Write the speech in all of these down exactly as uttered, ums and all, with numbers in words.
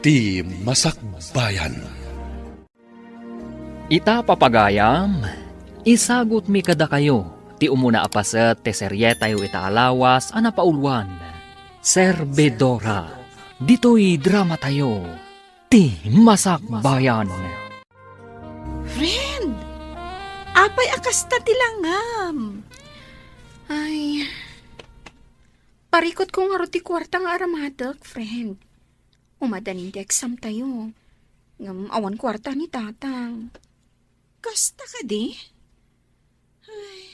Ti Masakbayan. Ita, papagayam, isagutmi kadakayo ti umuna a paset ti serietayo ita a lawas a napauluan, Servidora. Ditoy dramatayo, Ti Masakbayan. Friend, apay a kasta ti langam? Ay, parikutko ngarud ti kuarta nga aramatek, friend. Umadanin ti exam tayo. Ngem awan kuarta ni Tatang. Kasta kadi? Ay,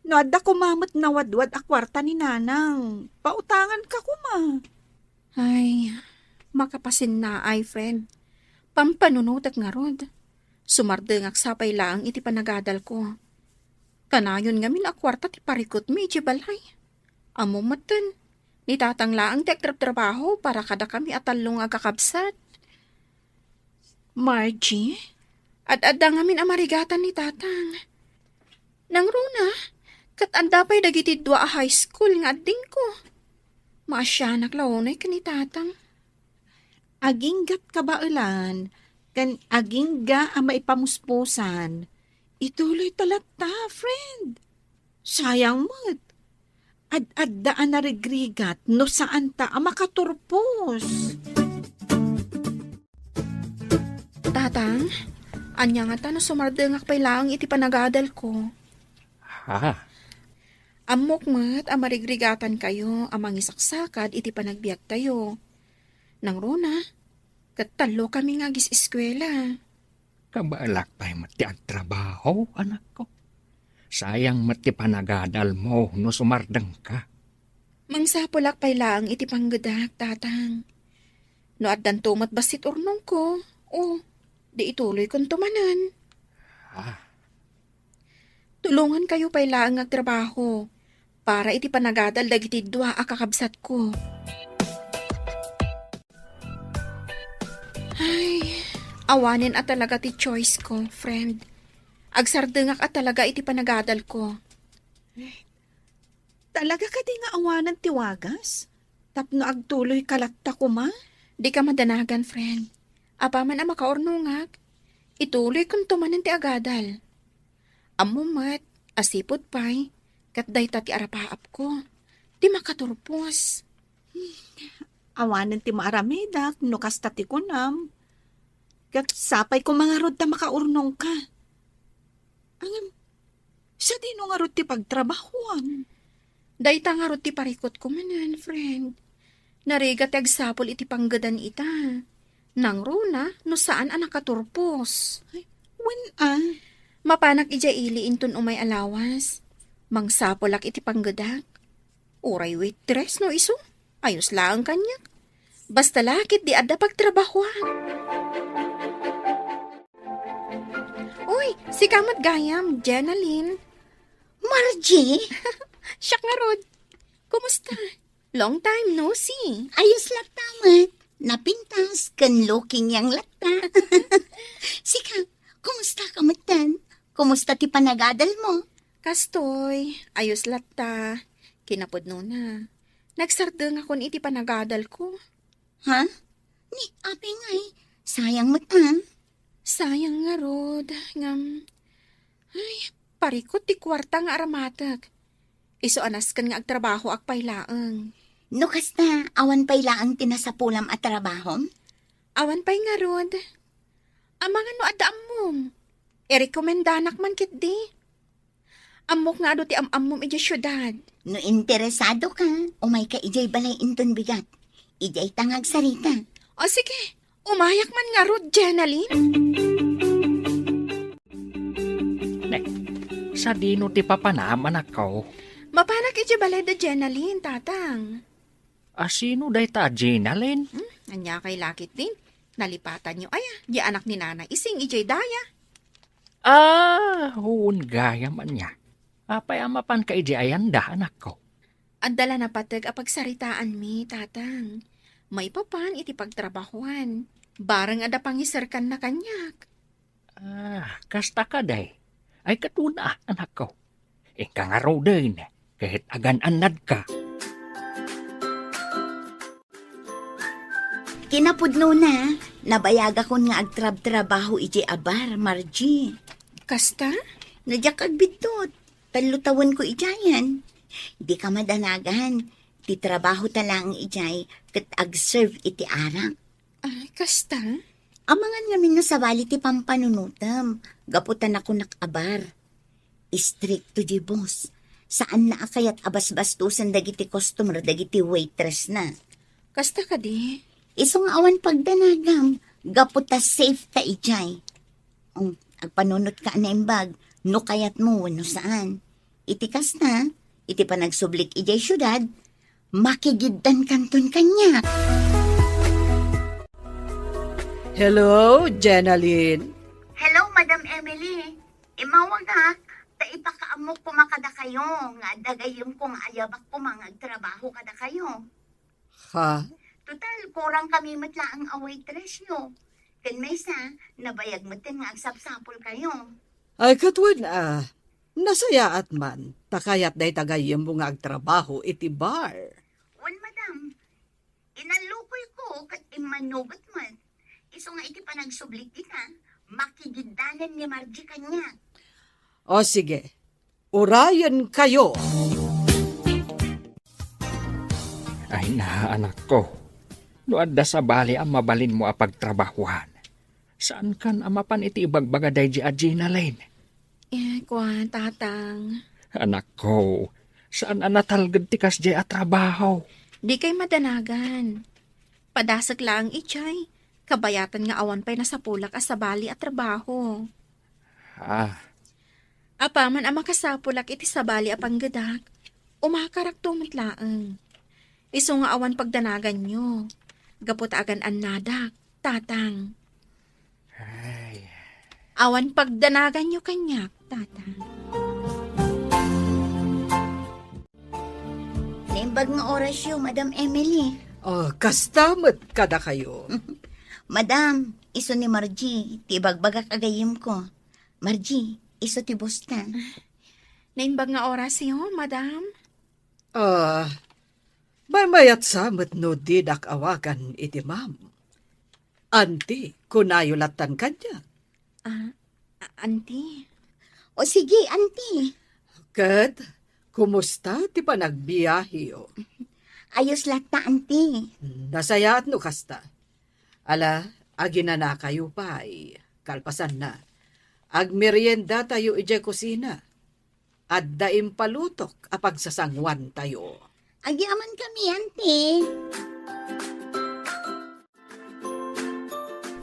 no adda koma met nawadwad a kuarta ni Nanang, pautanganka koma. Ay, makapasinnaay, friend. Pampanunotek ngarud. Sumardengak sapay laeng iti panagadalko. Kanayon ngamin a kuarta ti parikutmi idiay balay. Ammom metten, ni Tatang laeng ti agtrabtrabaho para kadakami a tallo nga agkakabsat. Margie, ad-adda ngamin a marigatan ni Tatang. Nangruna, ket adda pay dagiti dua a high school nga addingko. Maasianak la unay ken ni Tatang. Aginggat kabaelan ken agingga a maipamuspusan, ituloyta latta, friend. Sayang met. Ad-adda a narigrigat no saanta a makaturpos. Tatang, ania ngata no sumardengak pay laeng iti panagadalko? Ha? Ammok met a marigrigatankayo a mangisaksakad iti panagbiagtayo. Nangruna, ket tallokami nga agis-eskuela. Kabaelak pay met ti agtrabaho, anakko. Sayang met ti panagadalmo no sumardengka. Mangsapulak pay laeng iti panggedak, Tatang. No addanto met bassit urnongko, o, di ituloykonto manen. Ah. Tulongankayo pay laeng nga agtrabaho para iti panagadal dagiti dua a kakabsatko. Ay, awanen a talaga ti choice ko, friend. Agsardengak a talaga iti panagadalko. Talaga kadi nga awanen ti wagas? Tapno agtuloyka latta koma? Dika madanagan, friend. Apaman a makaurnongak, ituloykonto manen ti agadal. Ammom met a sipud pay, ket dayta ti arapaapko, ti makaturpos. Awanen ti maaramidak no kasta ti kunam. Ket sapay koma ngarud ta makaurnongka. Ngem, sadino ngarud ti pagtrabahoam? Dayta ngarud ti parikutko manen, friend. Narigat ti agsapul iti panggedan ita. Nangruna no saan a nakaturpos. Ay, wen a. Mapanak idiay ili inton umay a lawas. Mangsapulak iti panggedak. Uray waitress no isu, ayos laeng kaniak. Basta la ket di adda pagtrabahoan. Uy, sika met gayam, Jenalyn. Margie? Siak ngarud. Kumusta? Long time no see. Ayos latta met. Napintas ken looking young latta. Sika, kumusta ka metten? Kumusta ti panagadalmo? Kastoy, ayos latta. Kinapudnona, nagsardengakon iti panagadalko. Ha? Ni, apay ngay, sayang met a. Sayang ngarud, ngem, ay, parikut ti kuarta nga aramatek. Isu a nasken nga agtrabahoak pay laeng. No kasta, awan pay laeng ti nasapulam a trabahom? Awan pay ngarud. Amangan no adda ammom, irekomendanak man ketdi. Ammok nga adu ti am-ammom idiay siudad. No interesado ka, umay ka idiay balay inton bigat. Idiay ta nga agsarita. O sige, umayak man ngarud, Jenalyn. Ne, sadino ti papanam, anakko? Mapanak idiay balay da Jenalyn, Tatang. A, sino dayta a Jenalyn? Hmm, ania kay lakit din? Nalipatanyo aya, di anak ni Nanay Ising idiay daya. Ah, wen gayam ania. Apay a mapanka idiay ayanda, anakko? Adda la napateg a pagsaritaanmi, Tatang. Maipapan iti pagtrabahoan. Bareng adda pangiserkanna kaniak. Ah, kasta kadi? Ay, ket wen a, anakko. Inka ngaruden, ket agan-annadka. Kinapudnona, nabayagakon nga agtrabtrabaho idiay a bar, Margie. Kasta? No diak agbiddut, tallo tawenko idiayen. Dika madanagan, ti trabahota laeng idiay ket agserve iti arak. Ay, kasta? Amangan ngamin no sabali ti pampanunotem, gapu ta nakunak a bar. Istrikto diay boss. Saanna a kayat a basbastosen dagiti customer dagiti waitressna. Kasta kadi? Isu nga awan pagdanagam, gapu ta safe ta idiay. Um, agpanunotka a naimbag, no kayatmo wenno saan. Iti kasta, iti panagsublik idiay siudad, makigiddankanton kaniak. Hello, Jenalyn. Hello, Madam Emily. Immawagak, ta ipakaammok koma kadakayo, nga adda gayyemko nga ayabak koma nga agtrabaho kadakayo. Ha? Total, kurang kami met laeng a waitressyo. Ken maysa, nabayag metten nga agsapsapulkayo. Ay, ket wen a, nasayaat man, ta kayat dayta gayyemmo nga agtrabaho iti bar. Wen, madam, inallukoyko ket immanugot met. Isu nga iti panagsublik dita, makigiddanen ni Margie kaniak. O sige, urayenkayo. Ay na, anakko. No adda sabali a mabalinmo a pagtrabahuan, saankan a mapan iti ibagbaga daydi a Jenalyn? Eh, kua, Tatang. Anakko, saan a natalged ti kasdiay a trabaho? Dikay madanagan. Padasek laeng idiay, kabayatan nga awan pay nasapulak a sabali a trabaho. Ah. Apaman a makasapulak iti sabali a panggedak, umakarakto met laeng. Isu nga awan pagdanaganyo, gapu ta agan-annadak, Tatang. Ay. Awan pagdanaganyo kaniak, Tatang. Naimbag nga orasyo, Madam Emily. Oh, kasta met kadakayo. Madam, isu ni Margie, ti ibagbagak a gayyemko. Margie, isu ti bosta. Naimbag nga orasyo, Madam. Ah, maymayat sa met no didak awagan iti ma'am. Auntie, kunayo lattan kaniak. Ah, a-, auntie. O sige, auntie. Ket, kumusta ti panagbiaheyo? Ayos latta, auntie. Nasayaat no kasta. Ala, aginanakayo pay. Kalpasanna, agmeriendatayo idiay kusina. Adda impalutok a pagsasanguantayo. Agyamankami, auntie.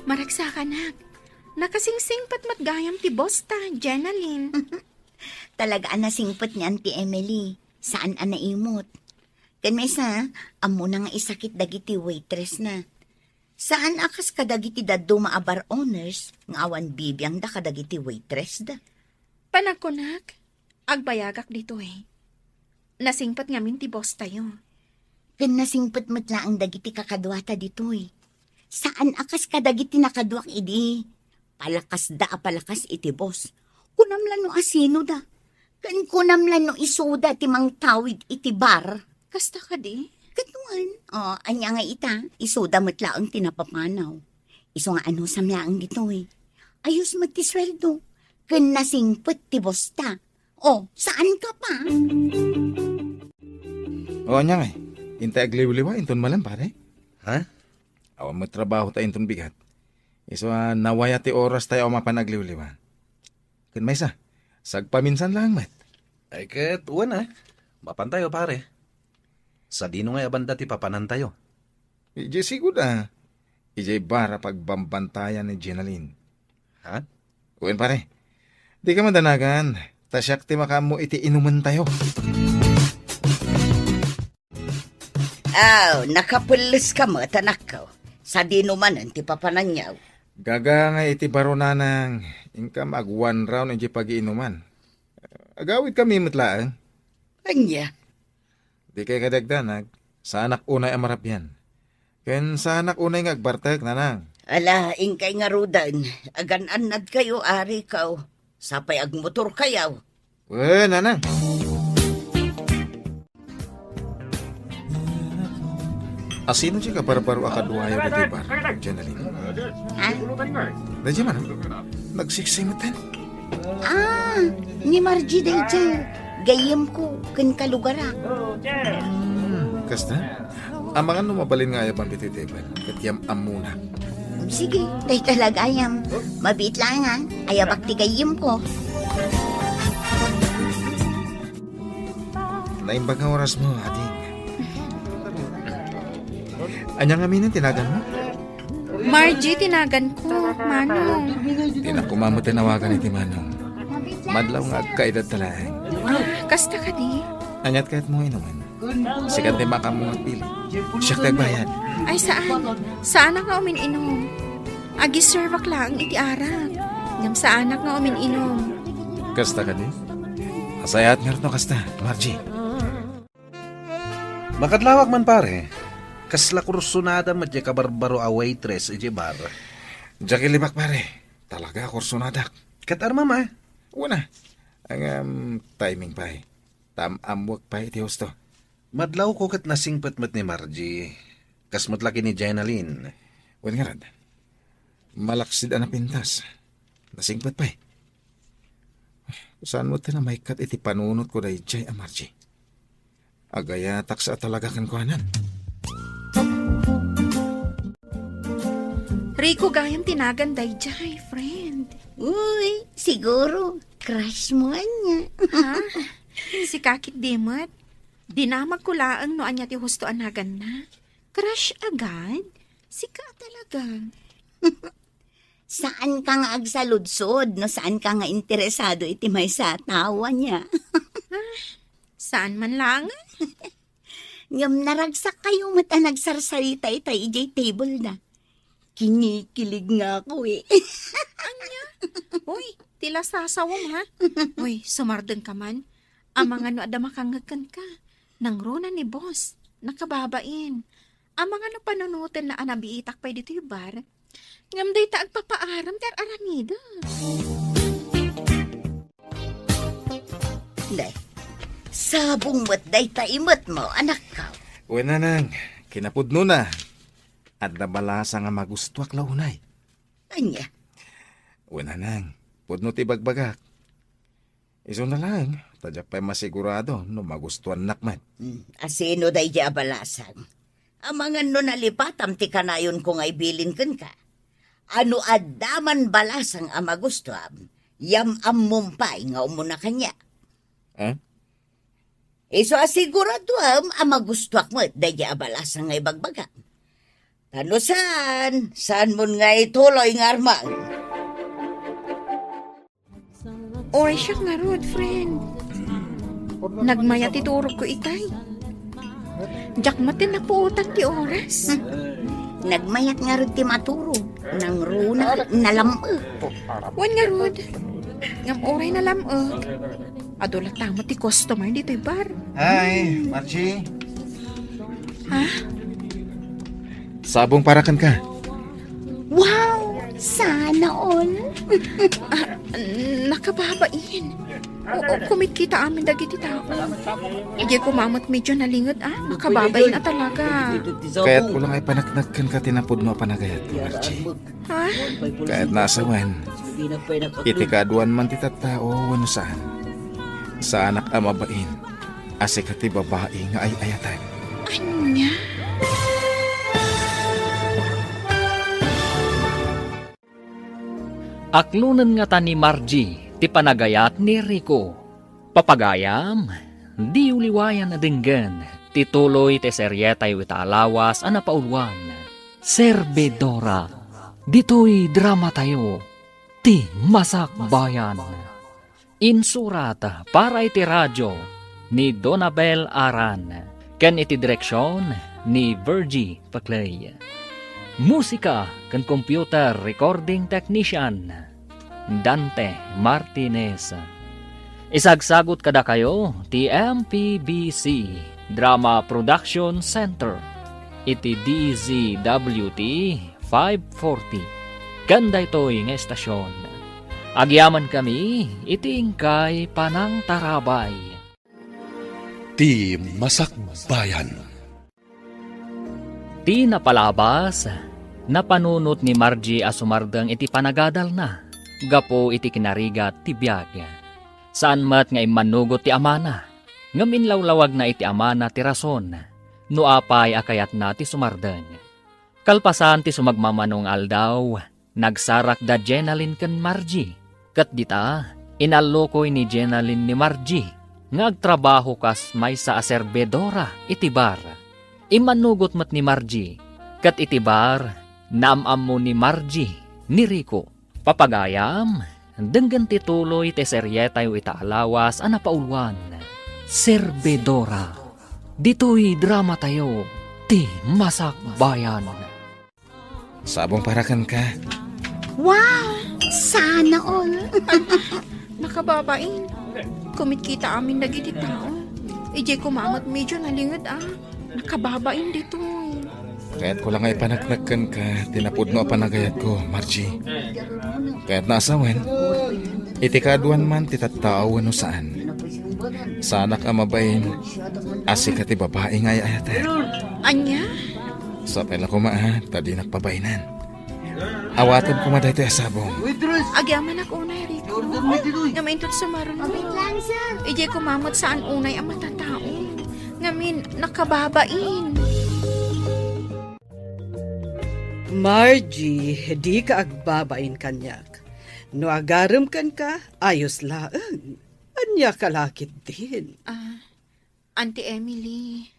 Maragsakanak, nakasingsingpet met gayam ti bosta, Jenalyn. Talaga a nasingpet ni Auntie Emily. Saan a naimot. Ken maysa, ammona nga isakit dagiti waitressna. Saan a kas kadagiti dadduma a bar owners nga awan bibiangda kadagiti waitressda. Panagkunak, agbayagak ditoy. Nasingpet ngamin ti bosstayo. Ken nasingpet met laeng dagiti kakaduata ditoy. Saan a kas kadagiti nakaduak idi palakasda a palakas iti boss. Kunam la no asinoda. Ken kunam la no isuda ti mangtawid iti bar. Kasta kadi? Ket wen, o, ania nga ita, isuda met laeng ti napapanaw. Isu nga anusam laeng ditoy. Ayos met ti sueldo. Ken nasingpet ti bosta. O, saan ka pa? O, ania ngay? Intay agliwliwa inton malem, pare? Ha? Awan met trabaho ta inton bigat. Isu a nawaya ti oras tayo a mapan agliwliwa. Ken maysa, sagpaminsan laeng met. Ay ket, wen a. Mapantayo, pare. Sadino ngay a banda ti papanantayo? Idiay sigud a. Idiay bar a pagbambantayan ni Jenalyn. Ha? Wen, pare. Dika madanagan, ta siak ti makaammo iti inumentayo. Aw, nakapelles ka met, anakko. Sadino manen ti papananyo? Gaga nga iti baro, nanang, inkam ag one round iti pagiinuman. Agawidkami met laeng. Ania? Dikay kadagdanag, saanak unay a marabian. Ken saanak unay nga agbartek, nanang. Ala, inkay ngaruden, agan-annadkayo, ariko. Sapay agmotorkayo. Wen, nanang. Asino ti kabarbaro a kaduayo ditoy bar, Jenaline? Ha? Daydiay man, nagsiksimetan. Ah, ni Margie daydiay. Gayyemko ken kalugarak. Hmm, kasta? Amangan no mabalin nga ayabam ditoy table, ket yam-ammona. Sige, dayta la gayam. Mabiit laengen, ayabak ti gayyemko. Naimbag nga orasmo, ading. Ania ngamin ti naganmo? Margie ti naganko, Manong. Dinak koma met awagan iti Manong. Madlaw nga agkaedadta laeng. Ah, kasta kadi? Aniat kayatmo inumen? Sika ti makaammo nga agpili. Siak ti agbayad. Ay, saan. Saanak nga umin-inum. Agiservek laeng iti arak. Ngem saanak nga umin-inum. Kasta kadi? Nasayaat ngarud no kasta, Margie. Makadlawak man, pare. Kasla kursonada met diay kabarbaro a waitress idiay bar. Diak ilibak, pare. Talaga, kursonadak. Ket armam a? Wen a. Ngem, timing pay. Tam-ammoek pay iti husto. Madlawko ket nasingpet met ni Margie. Kas met la ken ni Jenaline. Wen ngarud, malaksid a napintas. Nasingpet pay. Saan met ti namaykat iti panunotko daydiay a Margie? Agayataksa a talaga kenkuanan. Rico gayam ti nagan daydiay, friend. Uy, siguro, crush mo ania. Ha? Sika ketdi met. Dinamagko laeng no ania ti husto a naganna. Crush agad? Sika a talaga. Saanka nga agsaludsod no saanka nga interesado iti maysa a tao ania. Ah, saan man laeng? Ngem naragsakkayo met a nagsarsarita itay idiay table-na. Kinikilig nga ako, eh. Ania? Uy, ti la sasawem, ha? Uy, sumardengka man. Amangan no adda makangngeg kenka. Nangruna ni boss. Nakababain. Amangan no panunotenna a nabiitak pay ditoy bar. Ngem dayta agpapaaram ti ar-aramidek. Ne, sabong met dayta imetmo, anakko. Wen, nanang, kinapudnona. Adda balasang a magustuak la unay. Ania? Wen, nanang, pudno ti ibagbagak. Isuna laeng, ta diak pay masigurado no magustuannak met. Hmm, asino daydiay a balasang? Amangan no nalipatam ti kanayonko nga ibilin kenka. A no adda man balasang a magustuam, yam-ammom pay nga umuna kaniak. Ah? Isu a siguradoem a magustuak met daydiay a balasang nga ibagbagam. Ta no saan, saanmon nga ituloy nga armam. Oy, siak ngarud, friend. Nagmayat ti turogko itay. Diak met ti napuotan ti oras. Nagmayat ngarud ti maturog. Nangruna, nalam-ek. Wen ngarud. Ngem uray nalam-ek, adu latta met ti customer ditoy bar. Hi, Margie. Ha? Sabong para kenka. Wow! Sana all! Ah, nakababain. Oo, kumitkita amin dagiti tao. Idiay koma met medyo nalinged, ah. Nakababain a talaga. Kayatko la nga ipaneknek kenka ti napudno a panagayat, Margie. Ha? Kayatna a sawen, iti kaaduan man ti tattao wenno saan, saanak a mabain a sika ti babai nga ay-ayaten. Ania? Aklonen ngata ni Margie ti panagayat ni Rico. Papagayam, diyo liwayan a denggen ti tuloy ti serietayo ita a lawas a napauluan, Servidora, ditoy dramatayo, Ti Masakbayan. Insurat para iti radio ni Donabel Aran ken iti direksion ni Virgie Paclay. Musika ken computer recording technician, Dante Martinez. Isagsagut kadakayo ti M P B C Drama Production Center iti D Z W T five forty. Ken daytoy nga estasion, agyamankami iti inkay panangtarabay. Ti Masakbayan. Ti napalabas, napanunot ni Margie a sumardeng iti panagadalna gapu iti kinarigat ti biag. Saan met nga immannugot ti amana, ngem inlawlawagna iti amana ti rason no apay a kayatna ti sumardeng. Kalpasan ti sumagmamano nga aldaw, nagsarak da Jenalyn ken Margie. Ket dita, inallukoy ni Jenalyn ni Margie nga agtrabaho kas maysa a serbedora iti bar. Immannugot met ni Margie, ket iti bar, naam-ammo ni Margie ni Rico. Papagayam, denggen ti tuloy ti serietayo ita a lawas a napauluan, Serbedora. Ditoy dramatayo, ti Masakbayan. Sabong para kenka. Wow! Sana all! Nakababain. Kumitkita amin dagiti tao. Idiay koma met medyo nalinged a. Nakababain ditoy. Kayatko la nga ipaneknek kenka ti napudno a panagayatko, Margie. Kayatna a sawen, iti kaaduan man ti tattao wenno saan, saanak a mabain a sika ti babai nga ay-ayatek. Ania? Sapay la koma, a, ta dinak pabainan. Awatem koma daytoy a sabong. Agyamanak unay, Rico. Ngem inton sumaruno, idiay koma met saan unay a matatao. Ngamin, nakababain. Margie, dika agbabain kaniak. No agarem kenka, ayos laeng. Ania ka la ketdin? Ah, Auntie Emily.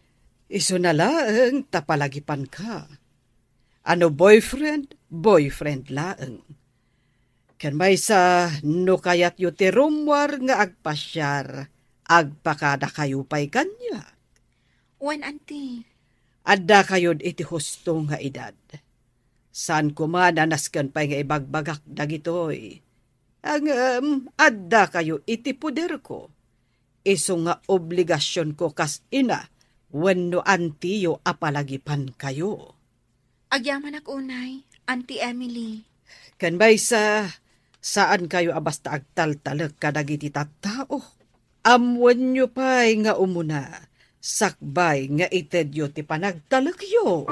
Isuna laeng ta palagipanka. A no boyfriend, boyfriend laeng. Ken maysa, no kayatyo ti rummuar nga agpasiar, agpakadakayo pay kaniak. Wen, Auntie. Addakayod iti husto nga edad. Saan koma a nasken pay nga ibagbagak dagitoy. Ngem addakayo iti poderko. Isu nga obligasionko kas ina wenno antiyo a palagipankayo. Agyamanak unay, Auntie Emily. Ken maysa, saankayo a basta agtaltalek kadagiti tattao. Ammoenyo pay nga umuna, sakbay nga itedyo ti panagtalekyo.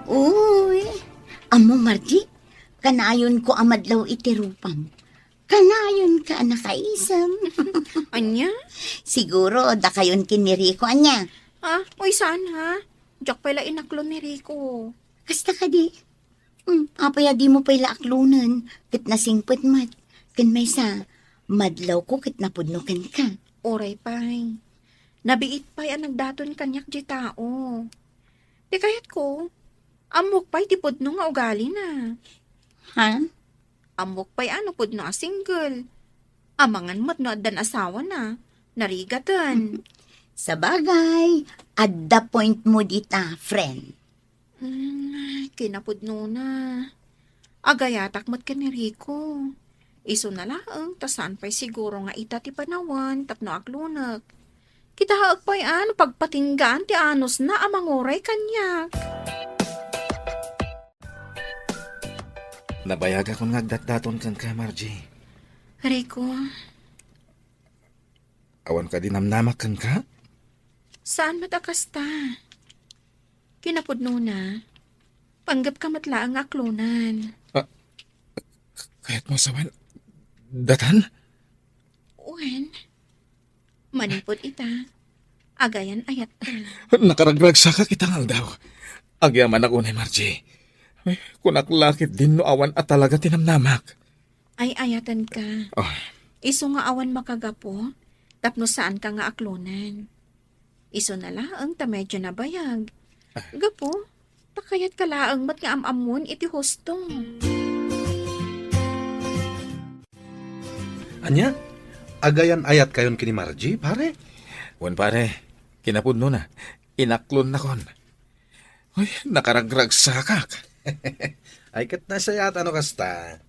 Uy, ammo, Margie, kanayonko a madlaw iti rupam. Kanayonka a nakaisem. Ania? Siguro, dakayon ken ni Rico, ania? Ah, uy, saan, ha? Diak pay la inaklon ni Rico. Kasta kadi? Hmm, apay a dimo pay la aklonen, ket nasingpet met. Ken maysa, madlawko ket napudno kenka. Uray pay. Nabiit pay a nagdaton kaniak diay tao. Ti kayatko, ammok pay ti pudno nga ugalina. Ha? Ammok pay a no pudno a single. Amangan met no addan asawana. Narigaten. Sabagay, adda point mo dita, friend. Hmm, kinapudnona. Agayatak met ken ni Rico. Isuna laeng ta saan pay siguro nga ita ti panawen tapno aklonek. Kitaek pay a no pagpatinggaan ti anusna a manguray kaniak. Nabayagakon nga agdatdaton kenka, Margie. Rico. Awan kadi namnamak kenka? Saan met a kasta? Kinapudnona, panggepka met laeng nga aklonan. Ah, k-, kayatmo a sawen datan? Wen, manipud ita, agayan-ayatka. Nakaragragsakak ita nga aldaw. Agyamanak unay, Margie. Ay, kunak la ketdin no awan a talaga ti namnamak. Ay-ayatenka. Ah. Isu nga awan makagapu, tapno saanka nga aklonan. Isuna laeng ta medyo nabayag. Ah. Gapu, ta kayatka laeng met nga am-ammon iti husto. Ania? Agayan-ayatkayon ken ni Margie, pare? Wen, pare. Kinapudnona, inaklonnakon. Uy, nakaragragsakak. Ay, ket nasayaat a no kasta.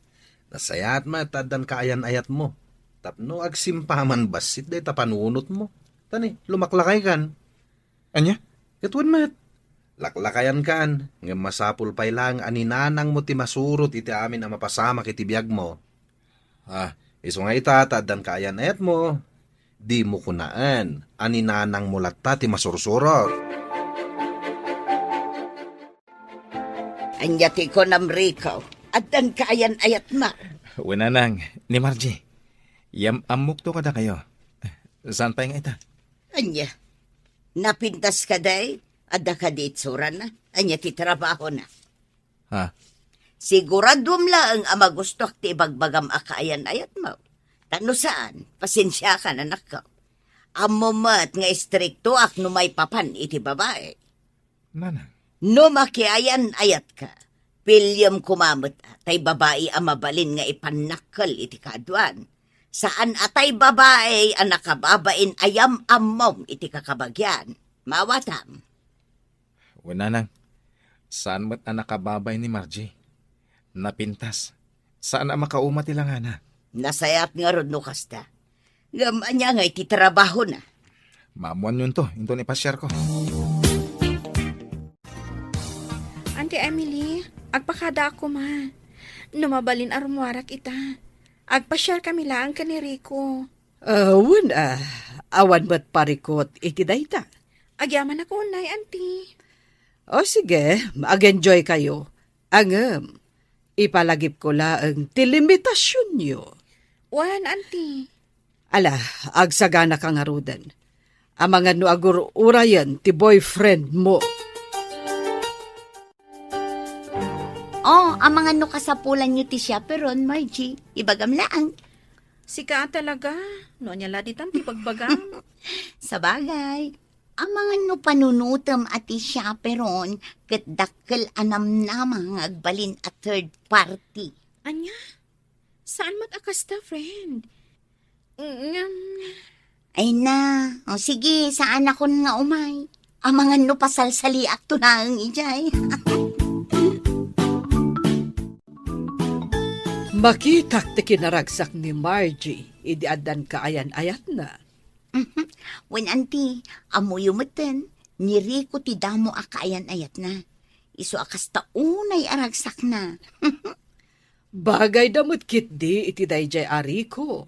Nasayaat met ta addan kaayan-ayatmo. Tapno agsimpaman bassit dayta panunotmo. Ta ni, lumaklakaykan. Ania? Ket wen met, laklakayankan, ngem masapul pay laeng a ninanangmo ti masurot iti amin a mapasamak iti biagmo. Ah, isu nga ita, ta addan kaayan-ayatmo, Dimo kunaen a ni nanangmo latta ti masursurot. Ania ti kunam, Rico? Addan kaayan-ayatmo? Wen, nanang, ni Margie. Yam-ammokto kadakayo. Saan pay nga ita? Ania? Napintas kadi? Adda kadi itsurana? Ania ti trabahona? Ha? Siguraduem laeng a magustoak ti ibagbagam a kaayan-ayatmo. Ta no saan, pasensiakan, anakko. Ammom met nga istriktoak no maipapan iti babai. Nanang. No makiayan-ayatka, piliem koma met tay babai a mabalin nga ipannakkel iti kaaduan. Saan a tay babai a nakababain a yam-ammom iti kakabagian. Maawatam. Wen, nanang, saan met a nakababain ni Margie. Napintas. Saan a makauma ti langana. Nasayaat ngarud no kasta. Ngem ania ngay ti trabahona? Maammoanyonto inton ipasiarko. Auntie Emily, agpakadaak koma. No mabalin a rummuarak ita, agpasiarkami laeng ken ni Rico. Ah, wen, ah, awan met parikut iti dayta. Agyamanak unay, Auntie. O sige, mag-enjoy kayo. Ngem, ipalagipko laeng ti limitasionyo. Wen, Auntie. Ala, agsaganaka ngaruden. Amangan no agur-urayen ti boyfriendmo. Oh, amangan no kasapulanyo ti chaperon, Margie. Ibagam laeng. Sika a talaga. No ania la ditan ti bagbagam? Sabagay, amangan no panunutem a ti chaperon ket dakkel a namnama nga agbalin a third party. Ania? Saan met a kasta, friend? Ngem, ay na. O sige, saanakon nga umay. Amangan no pasalsaliakto laeng idiay. Makitak ti kinaragsak ni Margie idi addan kaayan-ayatna. Mhm. Wen, Auntie, ammoyo metten, ni Rico ti damo a kaayan-ayatna. Isu a kasta unay a ragsakna. Bagayda met ketdi iti daydiay a Rico.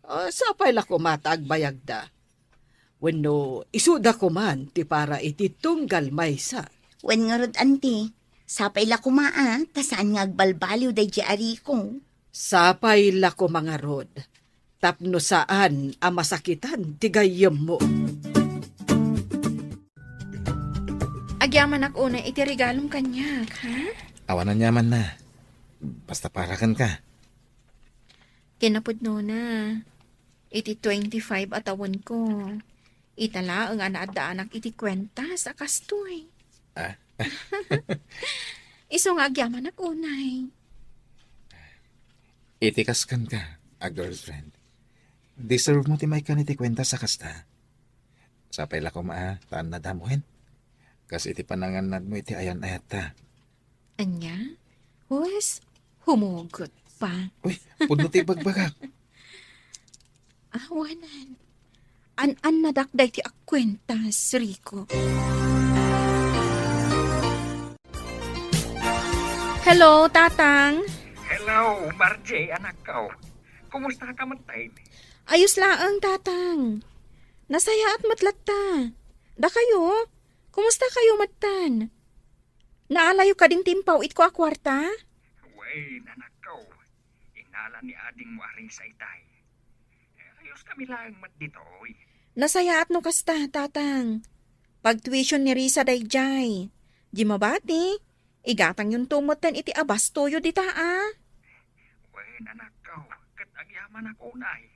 Ah, sapay la koma ta agbayagda. Wenno, isuda koman ti para iti tunggal maysa. Wen ngarud, Auntie, sapay la koma a, ta saan nga agbalbaliw daydiay a Rico. Sapay la koma ngarud, tapno saan a masakitan ti gayyemmo. Agyamanak unay iti regalom kaniak, ha? Awan aniamanna. Basta para kenka. Kinapudnona, iti twenty-five a tawenko, ita laeng a naaddaanak iti kuentas a kastoy. Ah? Isu nga agyamanak unay. Iti kas kenka a girlfriend, deserve mo ti maikkan iti kuentas a kasta. Sapay la koma a, ta annada mo hen. Kas iti panangannadmo iti ayan-ayatta. Ania? Huwes, humugot pa. Uy, pudno ti ibagbagak. Awanan. An-annadak daytoy a kuentas, Rico. Hello, Tatang. Hello, Margie, anakko. Kumusta ka met, tay? Ayos laeng, Tatang. Nasayaat met latta. Dakayo, kumusta kayo metten? Naalayo kadin ti impaw-itko a kuarta? Wen, anakko. Inala ni adingmo a Risa itay. Eh, ayos kami laeng met ditoy. Nasayaat no kasta, Tatang. Pagtuition ni Risa daydiay. Di mabati, igatangyonto metten iti abastoyo dita, a. Wen, anakko, ket agyamanak unay.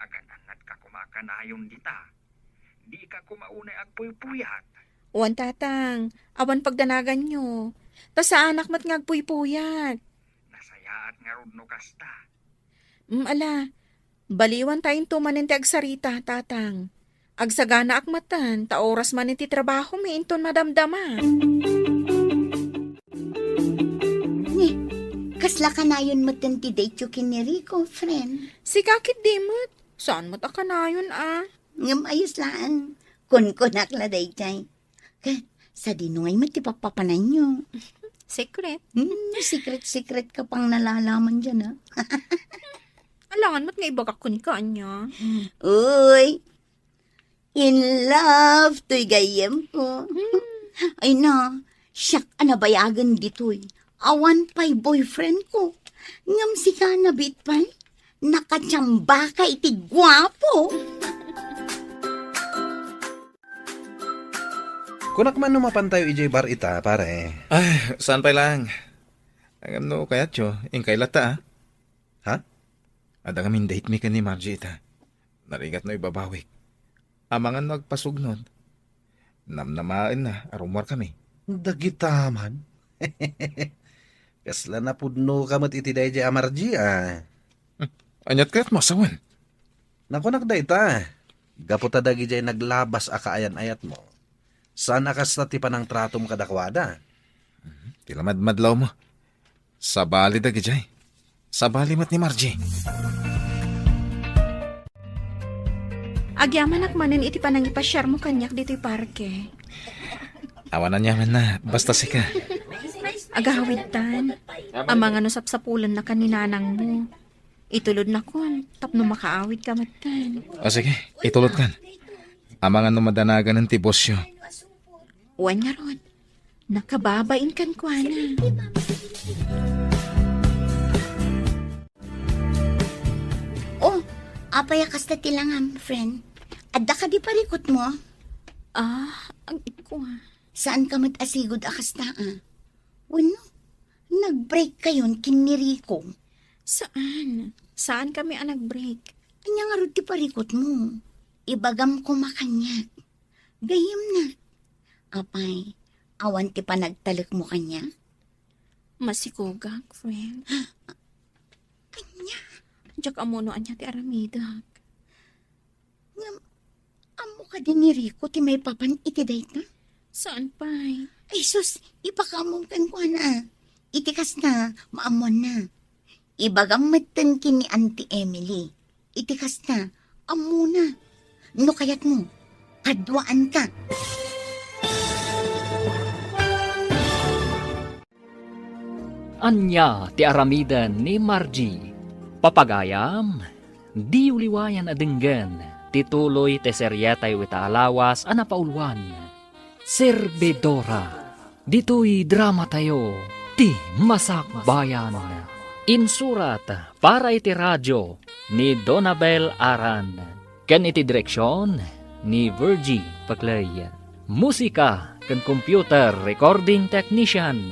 Agan-annadka koma a kanayon dita. Dika koma unay agpuypuyat. Wen, Tatang, awan pagdanaganyo. Ta saanak met nga agpuypuyat. Nasayaat ngarud no kasta. Mm, ala, baliwantayonto manen ti agsarita, Tatang. Agsaganaak metten, ta oras manen ti trabahomi inton madamdama. Ni, kasla kanayon metten ti date-yo ken ni Rico, friend? Sika ketdi met. Saan met a kanayon, a? Ngem ayos laeng. Kunkunak la daydiay. Ket, sadino ngay met ti pappapananyo? Secret. Hmm, secret-secret ka pang nalalaman diay, a? Alangan met nga ibagak kenka, ania? Uy, in love toy gayyemko. Hmm. Ay na, siak a nabayagen ditoy. Awan pay boyfriendko. Ngem sika, nabiit pay, nakatiambaka iti guapo. Kunak man no mapantayo idiay bar ita, pare. Ay, saan pay lang. Ngem no kayatyo, inkay latta, ah. Ha? Adda ngamin date mi ken ni Margie ita. Narigat no ibabawik. Amangan no agpasugnod. Namnamaenna a rummuarkami. Dagita man. Kasla napudnoka met iti daydiay a Margie, ah. Hmm. Aniat kayat masawen? Nakunak dayta. Gapu ta dagidiay naglabas a kaayan-ayatmo, saan a kasta ti panangtratom kadakuada? Mhm. Ti lamadmadlawmo. Sabali dagidiay. Sabali met ni Margie. Agyamanak manen iti panangipasiarmo kaniak ditoy parke. Awan aniamanna, basta sika. Agawidtan. Amangan no sapsapulennaka ni nanangmo. Itulodnakon, tapno makaawidka metten. O sige, itulodkan. Amangan no madanaganen ti bosyo. Wen ngarud, nakababain kenkuana. Oh, apay a kasta ti langam, friend? Adda kadi parikutmo? Ah, agkua. Saan ka met a sigud a kasta, ah? Wenno, nag-break kayon ken ni Rico? Saan? Saan kami a nag-break? Ania ngarud ti parikutmo? Ibagam koma kaniak. Gayyemnak. Apay, awan ti panagtalekmo kaniak? Masikogak, friend. Ania? Diak ammo no ania ti aramidek. Ngem, ammo kadi ni Rico ti maipapan iti dayta? Saan pay? Ay sus, ipakaammom kenkuana. Iti kasta, maammoanna. Ibagam metten ken ni Auntie Emily. Iti kasta, ammona. No kayatmo, kaduaanka. Ania ti aramiden ni Margie? Papagayam, diyo liwayan a denggen ti tuloy ti serietayo ita a lawas a napauluan, Servidora. Ditoy dramatayo, Ti Masakbayan. Insurat para iti radio ni Donabel Aran, ken iti direksion ni Virgie Paclay. Musika ken computer recording technician,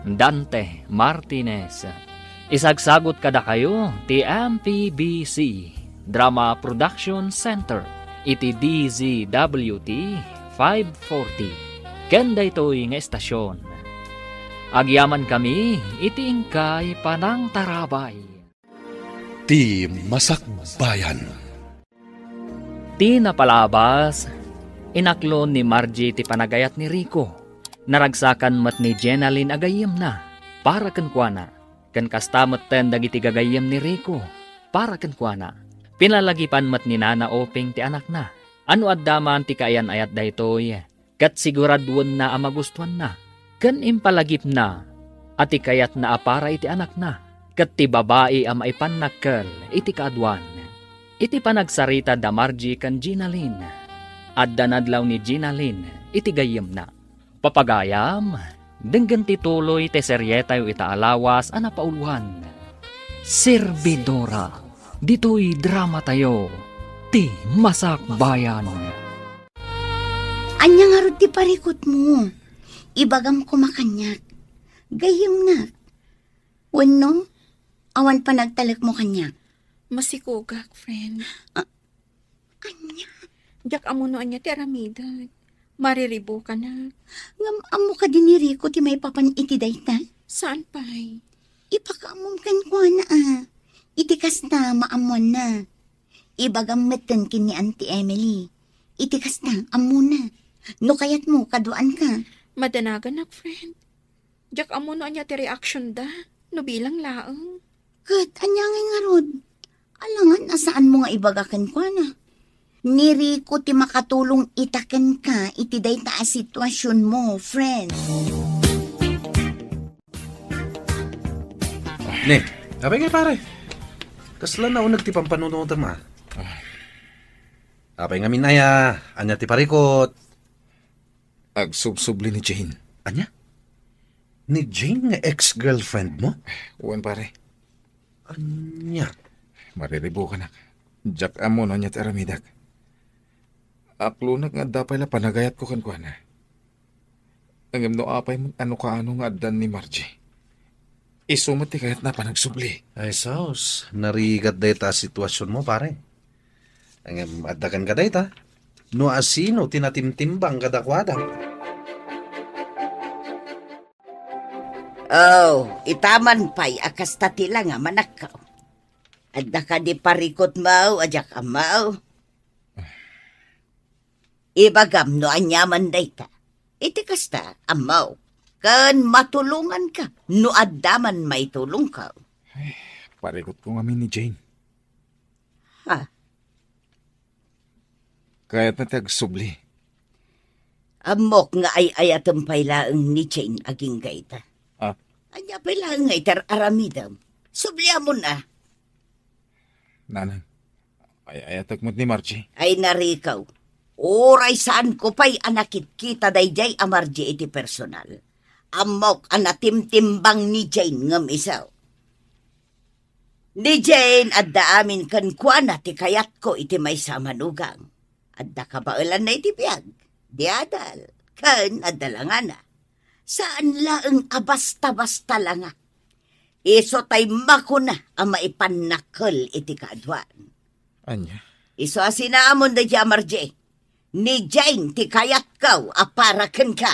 Dante Martinez. Isagsagut kadakayo ti M P B C Drama Production Center iti D Z W T five forty. Ken daytoy nga estasion, agyamankami iti inkay panangtarabay. Ti Masakbayan. Ti napalabas, inaklon ni Margie ti panagayat ni Rico. Naragsakan met ni Jenalyn a gayyemna para kenkuana, ken kasta metten dagiti gagayyem ni Rico para kenkuana. Pinalagipan met ni Nana Oping ti anakna. Ano adda man ti kaayan-ayat daytoy, ket siguraduenna a magustuanna, ken impalagipna a ti kayatna a para iti anakna, ket ti babai a maipannakkel iti kaaduan. Iti panagsarita da Margie ken Ginalyn, adda nadlaw ni Ginalyn iti gayyemna. Papagayam, denggen ti tuloy ti serietayo ita a lawas a napauluan, Servidora, ditoy dramatayo, Ti Masakbayan. Ania ngarud ti parikutmo? Ibagam koma kaniak. Gayyemnak. Wenno, awan panagtalekmo kaniak? Masikogak, friend. Ah, ania? Diak ammo no ania ti aramidek. Mariribukanak. Ngem ammo kadi ni Rico ti maipapan iti dayta? Saan pay? Ipakaammom kenkuana, a. Iti kasta, maammoanna. Ibagam metten ken ni Auntie Emily. Iti kasta, ammona. No kayatmo, kaduaanka. Madanaganak, friend. Diak ammo no ania ti reaction da, no bilang laeng. Ket ania ngay ngarud? Alangan a saanmo nga ibaga kenkuana. Ni Rico ti makatulong ita kenka iti dayta a situasionmo, friend. Ne, apay ngay, pare? Kasla nauneg ti pampanunotem, a? Ah. Apay ngamin aya, ania ti parikut? Agsubsubli ni Jane. Ania? Ni Jane nga ex-girlfriend mo? Wen, pare. Ania? Mariribukanak. Diak ammo no ania ti aramidek. Aklonek nga adda pay la panagayatko kenkuana. Ngem no apay met a no kaano nga addan ni Margie, isu met ti kayatna a panagsubli. Ay, sus, narigat dayta a situasionmo, pare. Ngem adda kenka dayta, no asino ti natimtimbang kadakuada. Oh, itaman pay a kasta ti langa, manakkaw. Adda kadi parikutmo a diak ammo? Ibagam no aniaman dayta. Iti kasta, ammo, ken matulonganka no adda man maitulongko. Ay, parikutko ngamin ni Jane. Ha? Kayatna ti agsubli. Ammok nga ay-ayatem pay laeng ni Jane agingga ita. Ah? Ania pay laeng nga iti ar-aramidem? Subliamon a. Nanang, ay-ayatek met ni Margie. Ay, narikaw. Uray saanko pay a nakitkita daydiay a Margie iti personal, ammok a natimtimbang ni Jane ngem isu. Ni Jane adda amin kenkuana ti kayatko iti maysa a manugang. Adda kabaelanna iti biag, di adal, ken adda langana. Saan laeng a basta-basta langa. Isu tay makuna a maipannakkel iti kaaduan. Ania? Isu a sinaamon daydiay a Margie. Ni Jane ti kayatko a para kenka.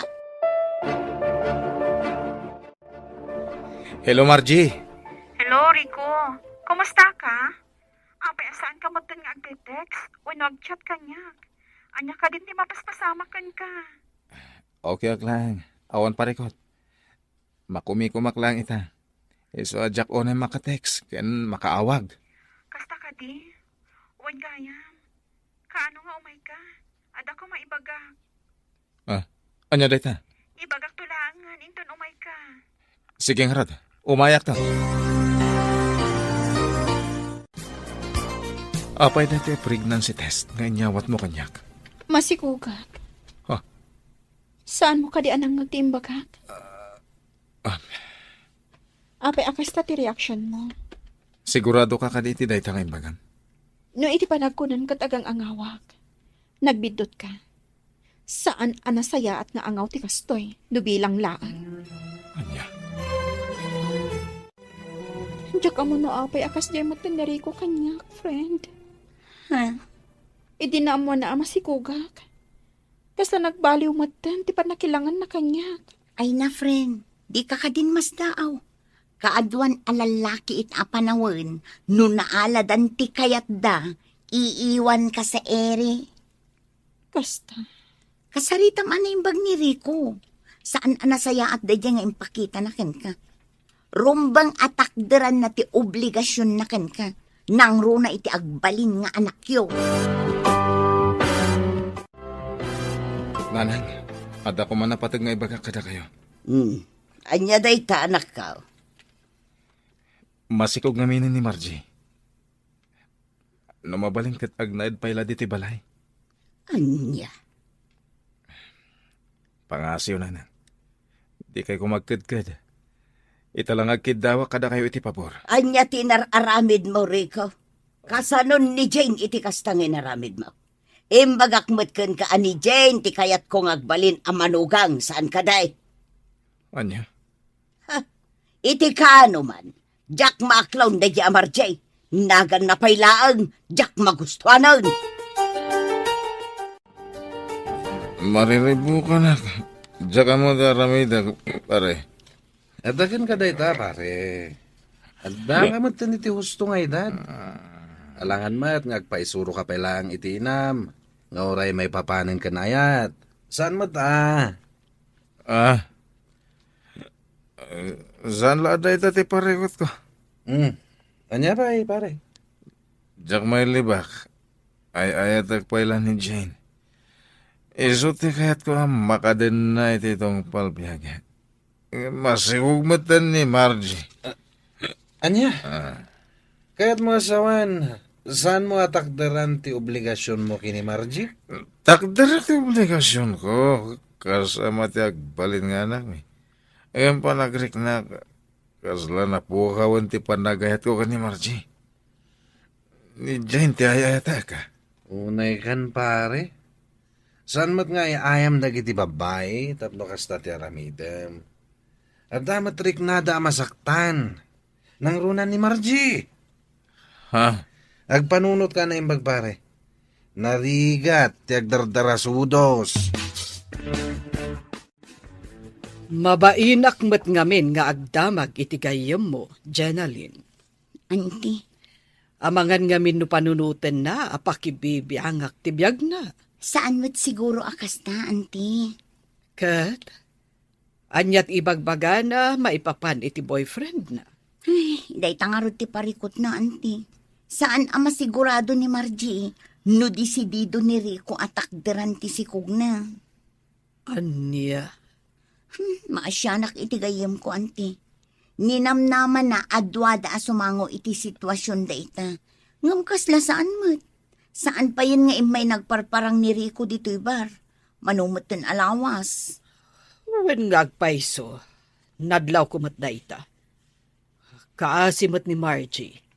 Hello, Margie. Hello, Rico. Kumusta ka? Apay a saanka metten nga agte-text wenno agchat kaniak? Ania kadin ti mapaspasamak kenka? Okay ak lang. Awan parikut. Makumikumak lang ita. Isu a diak unay maka-text ken makaawag. Kasta kadi? Wen gayam. Kaano nga umayka? Adda ko maibagak. Ah, ania dayta? Ibagakto laengen inton umayka. Sige ngarud, umayakto. Apay dayta a pregnancy test nga inyawatmo kaniak? Masikugak. Ha? Saanmo kadi a nangngeg ti imbagak? Ah. Apay a kasta ti reaksionmo? Siguradoka kadi iti dayta nga imbagam? No iti panagkunam ket agang-angawak, nagbiddutka. Saan a nasayaat nga angaw ti kastoy, no bilang laeng. Ania? Diak ammo no apay a kasdiay metten ni Rico kaniak, friend. Ha? Idi naammoanna a masikugak, kasla nagbaliw metten ti pannakilanganna kaniak. Ay na, friend, dika kadin masdaaw. Kaaduan a lallaki ita a panawen, no naaladan ti kayatda, iiwanka sa iri. Kasta. Kasaritam a naimbag ni Rico. Saan a nasayaat daydiay nga impakitana kenka. Rumbeng a takderanna ti obligasionna kenka. Nangruna iti agbalin nga anakyo. Nanang, adda koma napateg nga ibagak kadakayo. Hmm. Ania dayta, anakko? Masikog ngaminen ni Margie. No mabalin ket agnaed pay la ditoy balay. Ania? Pangasiw, nanang. Dikay koma agkedked. Ita la nga agkiddawak kadakayo iti pabor. Ania ti inar-aramidmo, Rico? Kasanon ni Jane iti kasta nga inaramidmo? Imbagak met kenka a ni Jane ti kayatko nga agbalin a manugang, saan kadi? Ania? Ha? Iti kaano man, diak maaklaw daydiay a Margie. Naganna pay laeng, diak magustuanen. Mariribukanak. Diak ammo ti aramidek, pare. Adda kenka dayta, pare. Adda nga met iti husto nga edad. Alangan met nga agpaisuroka pay laeng iti inam, nga uray maipapanen ken ayat. Saan met a? Ah. Eh, saan la a dayta ti parikutko? Hmm. Ania pay, pare? Diak mailibak. Ay-ayatek pay la ni Jane. Isu ti kayatko a makadenna iti tungpal biag. Masikog metten ni Margie. Ah, ania? Ah. Kayatmo a sawen, saanmo a takderan ti obligasionmo ken ni Margie? Takderak ti obligasionko, kas ama ti agbalin nga anakmi. Ngem panagriknak, kasla napukawen ti panagayatko ken ni Margie. Ni Jane ti ay-ayatek. Unay kan, pare. Saan met nga ay-ayam dagiti babbai tapno kasta ti aramidem? Adda met riknada a masaktan. Nangruna ni Margie. Ha? Agpanunotka a naimbag, pare. Narigat ti agdardarasudos. Mabainak met ngamin nga agdamag iti gayyemmo, Jenalyn. Auntie. Amangan ngamin no panunotenna a pakibibiangak ti biagna. Saan met siguro a kasta, Auntie. Ket, ania ti ibagbagana maipapan iti boyfriendna? Ay, dayta ngarud ti parikutna, Auntie. Saan a masigurado ni Margie no desidido ni Rico a takderan ti sikogna. Ania? Hmm, maasianak iti gayyemko, Auntie. Ninamnamanna a duada a sumango iti situasion dayta. Ngem kasla saan met. Saan payen nga immay nagparparang ni Rico ditoy bar. Mano metten a lawas. Wen nga agpayso, nadlawko met dayta. Kaasi met ni Margie.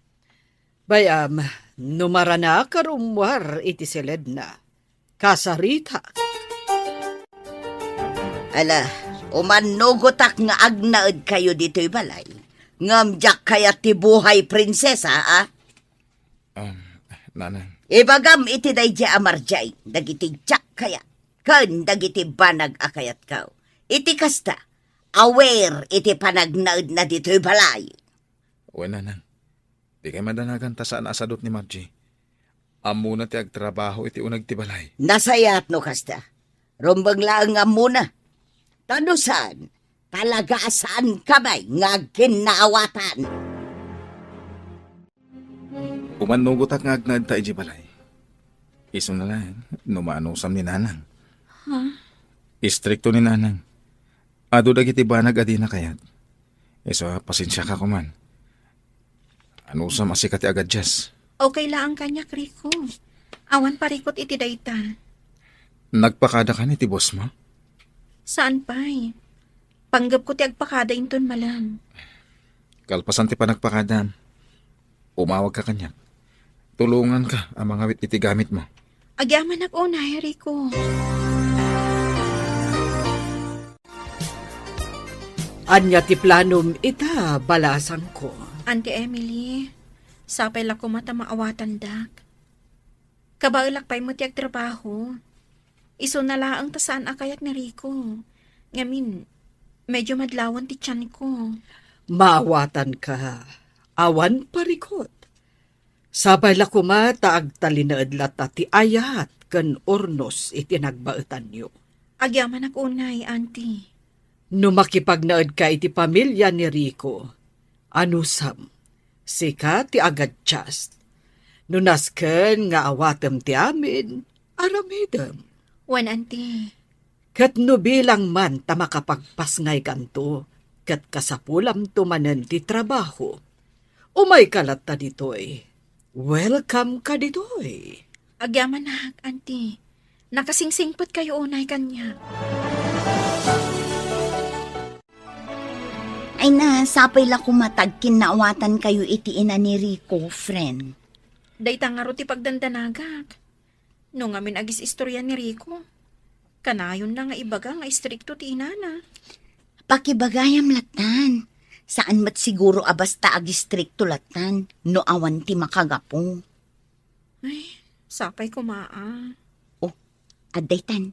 Bay-am, no maranak a rummuar iti siledna, kasaritak. Ala, umannugotak nga agnaedkayo ditoy balay. Ngem diak kayat ti buhay prinsesa, a? Um, Nanang. Ibagam iti daydiay a Margie dagiti diak kayat ken dagiti banag a kayatko. Iti kasta, aware iti panagnaedna ditoy balay. Wen, Nanang. Dikay madanagan ta saan a sadut ni Margie. Ammona ti agtrabaho iti uneg ti balay. Nasayaat no kasta. Rumbeng laeng nga ammona. Ta no saan, talaga a saanka met nga agkinnaawatan. Umannugotak nga agnaedta idiay balay. Isuna laeng no maanusam ni Nanang. Ha? Istrikto ni Nanang. Adu dagiti banag a dina kayat. Isu a, pasensiaka koman. Anusam a sika ti agadjust? Okay laeng kaniak, Rico. Awan parikut iti dayta. Nagpakada kan iti bossmo? Saan pay. Panggepko ti agpakada inton malem. Kalpasan ti panagpakadam, umawagka kaniak. Tulonganka a mangawit iti gamitmo. Agyamanak unay, Rico. Ania ti planom ita, balasangko? Auntie Emily, sapay la koma ta maawatandak. Kabaelak pay met ti agtrabaho. Isuna laeng ta saan a kayat ni Rico. Ngamin, medyo madlawan ti tianko. Maawatanka. Awan parikut. Sapay la koma ta agtalinaed latta ti ayat ken urnos iti nagbaetanyo. Agyamanak unay, Auntie. No makipagnaedka iti pamilia ni Rico, anusam, sika ti agadjust. No nasken nga awatem ti amin, aramidem. Wen, Auntie. Ket no bilang man ta makapagpasngaykanto, ket kasapulamto manen ti trabaho, umayka latta ditoy. Welcome ka ditoy. Agyamanak, Auntie. Nakasingsingpetkayo unay kaniak. Ay na, sapay la koma ta agkinnaawatankayo iti ina ni Rico, friend. Dayta ngarud ti pagdandanagak. No ngamin agis-istorya ni Rico, kanayonna nga ibaga nga istrikto ti inana. Pakibagayam lattan. Saan met siguro a basta agistrikto lattan no awan ti makagapu. Ay, sapay koma a. Oh, adda itan.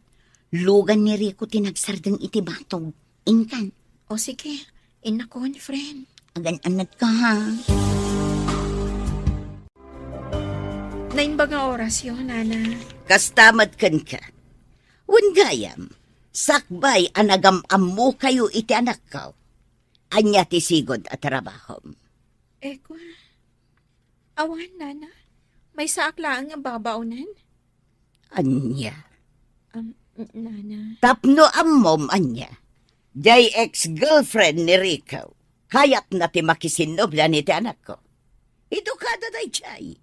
Lugan ni Rico ti nagsardeng iti batog. Inkan. O sige, innakon, friend. Agan-anadka, ha? Naimbag nga orasyo, Nana. Kasta met kenka. Wen gayam, sakbay a nagam-ammokayo iti anakko. Ania ti sigud a trabahom? Eko, awan, Nana. Maysaak laeng a babaonen. Ania? Um, Nana. Tapno ammom ania, diay ex-girlfriend ni Rico, kayatna ti makisinnoblia iti anakko. Idu kada dayjay.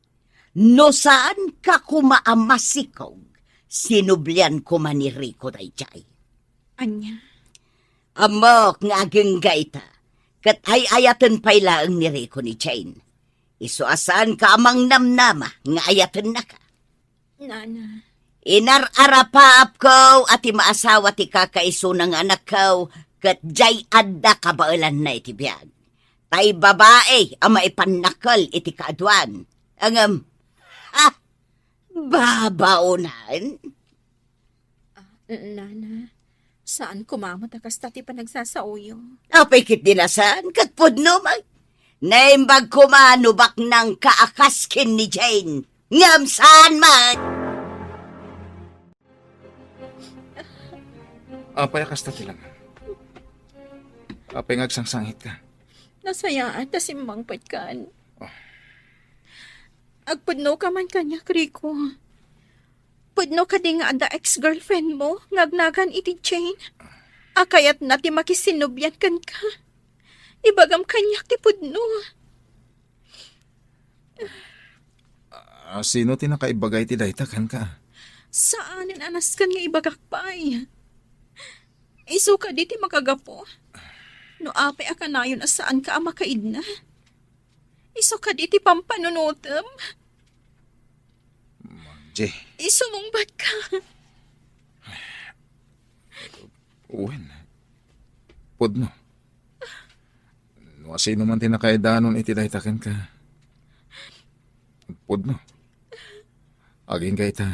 No saanka koma a masikog, sinublian koma ni Rico dayjay. Ania? Ammok nga agingga ita, ket ay-ayaten pay laeng ni Rico ni Jane. Isu a saanka a mangnamnama nga ayatennaka. Nana. Inar-arapaapko a ti maasawa ti kakaisuna nga anakko, ket jay adda kabaelanna iti biag. Tay babai a maipannakkel iti kaaduan. Ngem, ha? Babaonan? Ah, nana, saan koma met a kasta ti panagsasaoyo. Apay ket di na saan, ket pudno met. Naimbag koma no baknangka a kas ken ni Jane. Ngem saan met. Apay a kasta ti laeng? Apay nga agsangsangitka? Nasayaat ta simmangpetkan. Ah. Agpudnoka man kaniak, Rico. Pudno kadi nga adda ex-girlfriend mo nga agnagan iti Jane? A kayatna ti makisinnublian kenka? Ibagam kaniak ti pudno. Ah, sino ti nakaibaga iti dayta kenka? Saanen a nasken nga ibagak pay. Isu kadi ti makagapu no apay a kanayon a saanka a makaidna. Isu kadi ti pampanunotem. Margie. Isumungbatka. Wen, pudno. No asino man ti nakaidanon iti dayta kenka, pudno. Agingga ita,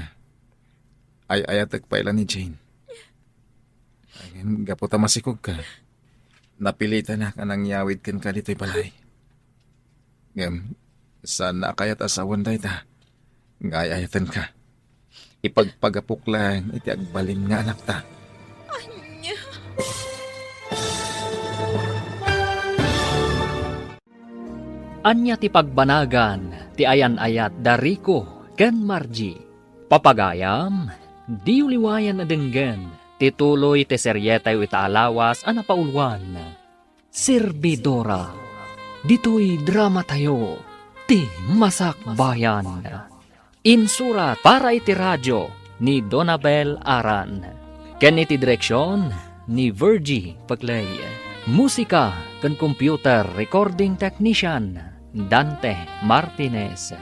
ay-ayatek pay la ni Jane. Ngem gapu ta masikogka, napilitanak a nangyawid kenka ditoy balay. Ngem, saanna a kayat a sawen dayta nga ay-ayatenka. Ipagpagapok laeng iti agbalin nga anakta. Ania? Ania ti pagbanagan ti ayan-ayat da Rico ken Margie? Papagayam, diyo liwayan a denggen ti tuloy ti serietayo ita a lawas a napauluan. Servidora. Ditoy dramatayo, ti Masakbayan. Insurat para iti radio ni Donabel Aran. Ken iti direksion ni Virgie Peclay. Musika ken computer recording technician, Dante Martinez.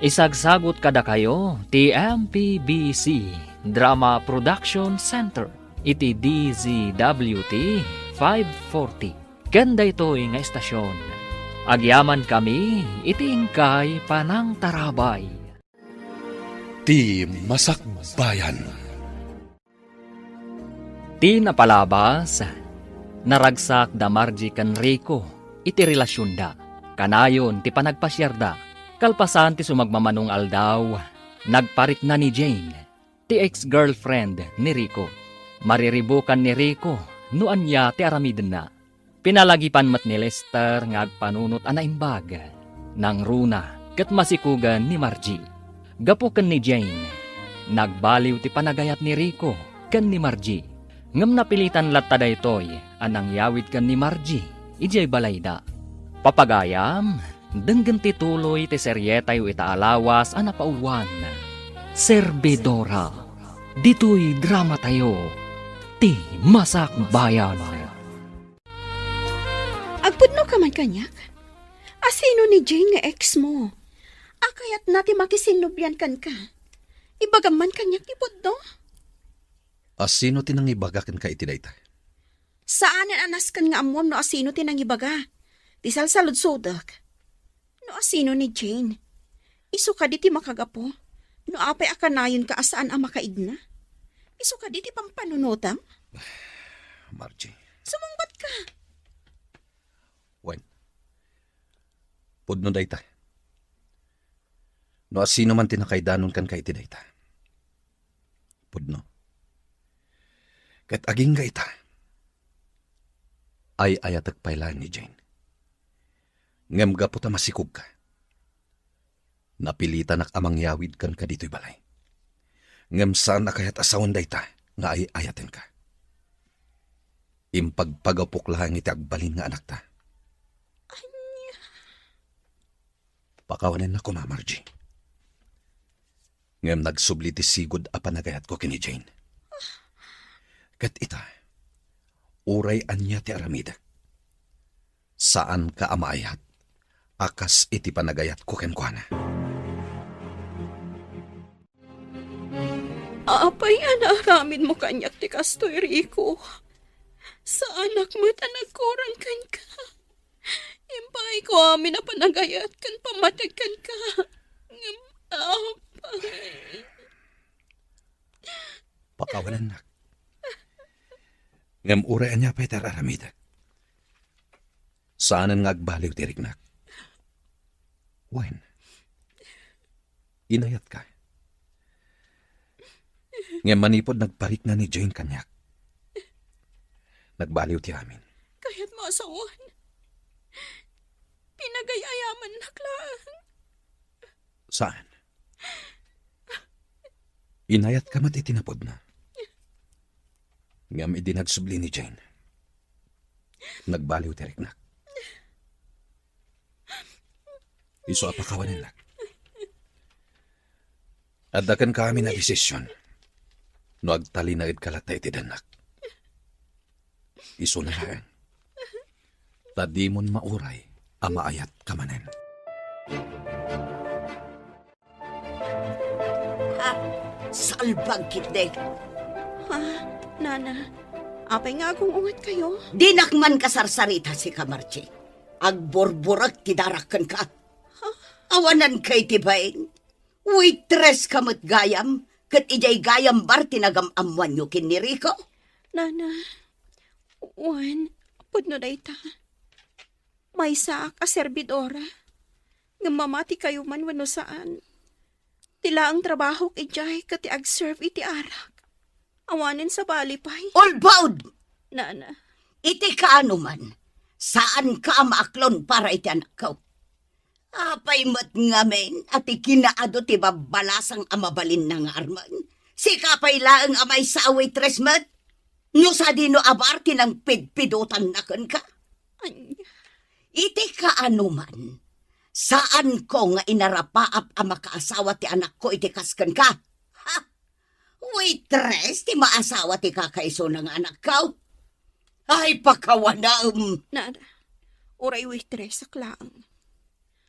Isagsagut kadakayo ti M P B C Drama Production Center iti D Z W T five forty. Ken daytoy nga estasion, agyamankami iti inkay panangtarabay. Ti Masakbayan. Ti napalabas, naragsak da Margie ken Rico iti relasionda. Kanayon ti panagpasiarda. Kalpasan ti sumagmamano nga aldaw, nagparikna ni Jane, ti ex-girlfriend ni Rico. Mariribukan ni Rico no ania ti aramidenna. Pinalagipan met ni Lester nga agpanunot a naimbag. Nangruna ket masikogen ni Margie. Gapu ken ni Jane, nagbaliw ti panagayat ni Rico ken ni Margie. Ngem napilitan latta daytoy a nangyawid ken ni Margie idiay balayda. Papagayam, denggen ti tuloy ti serietayo ita a lawas a napauluan. Servidora. Ditoy dramatayo, ti Masakbayan. Agpudnoka man kaniak? Asino ni Jane nga ex mo? A kayatna ti makisinnublian kenka? Ibagam man kaniak ti pudno? Asino ti nangibaga kenka iti dayta? Saanen a nasken nga ammuam no asino ti nangibaga. Ti salsaludsodek, no asino ni Jane. Isu kadi ti makagapu no apay a kanayonka a saan a makaidna? Isu kadi ti pampanunotam? Margie. Sumungbatka. Wen, pudno dayta. No asino man ti nakaidanon kenka iti dayta, pudno. Ket agingga ita, ay-ayatek pay laeng ni Jane. Ngem gapu ta masikogka, napilitanak a mangyawid kenka ditoy balay. Ngem saan a kayat a sawen dayta nga ay-ayatenka. Impagpagapok laeng iti agbalin nga anakta. Ania? Pakawanennak koma, Margie. Ngem nagsubli ti sigud a panagayatko ken ni Jane. Ket ita, uray ania ti aramidek, saanka a maayat a kas iti panagayatko kenkuana. Apay a naaramidmo kaniak ti kastoy, Rico? Saanak met a nagkurang kenka. Impaayko amin a panagayat ken pammateg kenka. Ngem, apay. Pakawanennak. Ngem uray ania pay ti ar-aramidek, saanen nga agbaliw ti riknak. Wen, inayatka. Ngem manipud nagparikna ni Jane kaniak, nagbaliw ti amin. Kayatmo a sawen? Pinagay-ayamannak laeng. Saan? Inayatka met iti napudna. Ngem idi nagsubli ni Jane, nagbaliw ti riknak. Isu a pakawanennak. Adda kenka amin a desisyon no agtalinaedka latta iti dennak. Isuna laeng, ta dimon mauray a maayatka manen. Ha? Salbag ketdi. Ha? Nana, apay nga agung-ungetkayo? Dinak man kasarsarita, sika, Margie. Agburburek ti darak kenka. Ha? Awananka iti bain. Waitress ka met gayam, ket idiay gayam bar ti nagam-ammoanyo ken ni Rico? Nana, wen, pudno dayta. Maysaak a serbidora. Ngem mamatikayo man wenno saan, ti laeng trabahok idiay ket ti agserve iti arak. Awanen sabali pay. Ulbod! Nana. Iti kaano man, saanka a maaklon para iti anakko. Apay met ngamin a ti kinaadu ti babbalasang a mabalinna nga armen? Sika pay laeng a maysa a waitress met? No sadino a bar ti nangpidpidotanna kenka? Ania? Iti kaano man, saanko nga inarapaap a makaasawa ti anakko iti kas kenka. Ha? Waitress ti maasawa ti kakaisuna nga anakko? Ay, pakawanam! Nana, uray waitress ak laeng.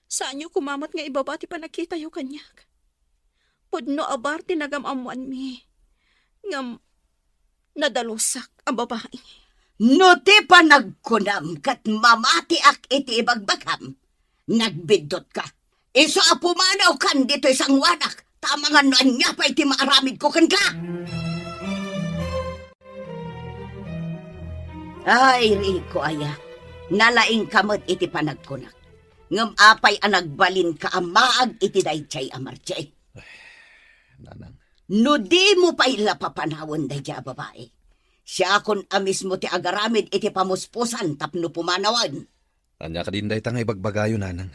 Saanyo koma met nga ibaba ti panagkitayo kaniak. Pudno a bar ti nagam-ammoanmi. Ngem nadalusak a babai. No ti panagkunam ket mamatiak iti ibagbagam, nagbiddutka. Isu a pumanawkan ditoy sangoanak, ta amangan no ania pay ti maaramidko kenka. Ay, Rico aya, nalaingka met iti panagkunak. Ngem apay a nagbalinka a maag iti daydiay a Margie? Nanang. No dimo pay la papanawen daydiay a babai, siakon a mismo ti agaramid iti pamuspusan tapno pumanawen. Ania kadin dayta nga ibagbagayo, Nanang?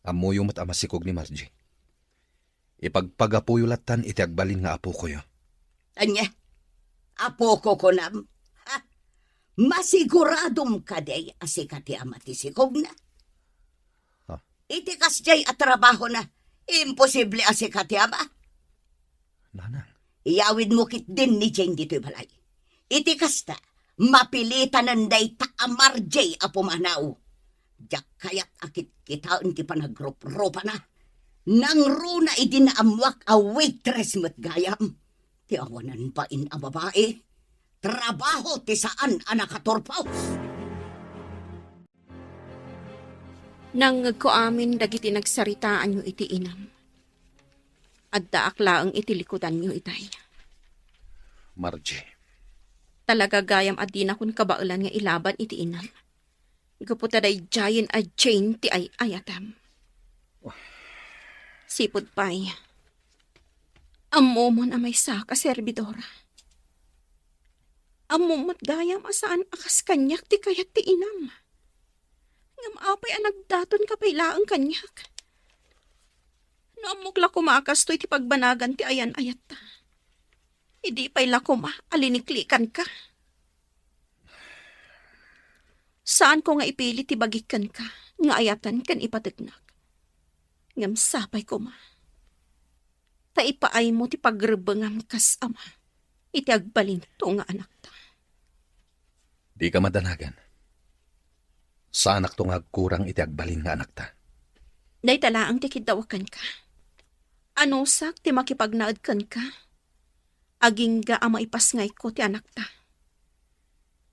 Ammoyo met a masikog ni Margie. Ipagpagapuyo lattan iti agbalin nga apokoyo. Ania? Apoko kunam? Ha? Masiguradom kadi a sika ti ama ti sikogna? Ha? Iti kasdiay a trabahona, imposible a sika ti ama. Nanang. Iyawidmo ketdin ni Jane ditoy balay. Iti kasta, mapilitanen dayta a Margie a pumanaw. Diak kayat a kitkitaen ti panagruprupana. Nangruna idi naammoak a waitress met gayam. Ti awanan bain a babai, trabaho ti saan a nakaturpos. Nangngegko amin dagiti nagsaritaanyo iti inam. Addaak laeng iti likudanyo itay. Margie. Talaga gayam a dinakon kabaelan nga ilaban iti inam. Gapu ta daydiayen a Jane ti ay-ayatem. Sipud pay, ammomon a maysak a serbidora. Ammom met gayam a saan a kas kaniak ti kayat ti inam. Ngem apay a nagdatonka pay laeng kaniak? No ammok la koma a kastoy ti pagbanagan ti ayan-ayatta, idi pay la koma a liniklikanka. Saanko nga ipili ti bagik kenka nga ayaten ken ipategnak. Ngem sapay koma ta ipaaymo ti pagrebbengam kas ama iti agbalinto nga anakta. Dika madanagan. Saanakto nga agkurang iti agbalin nga anakta. Dayta laeng ti kiddawak kenka. Anusak ti makipagnaed kenka. Agingga a maipasngayko ti anakta.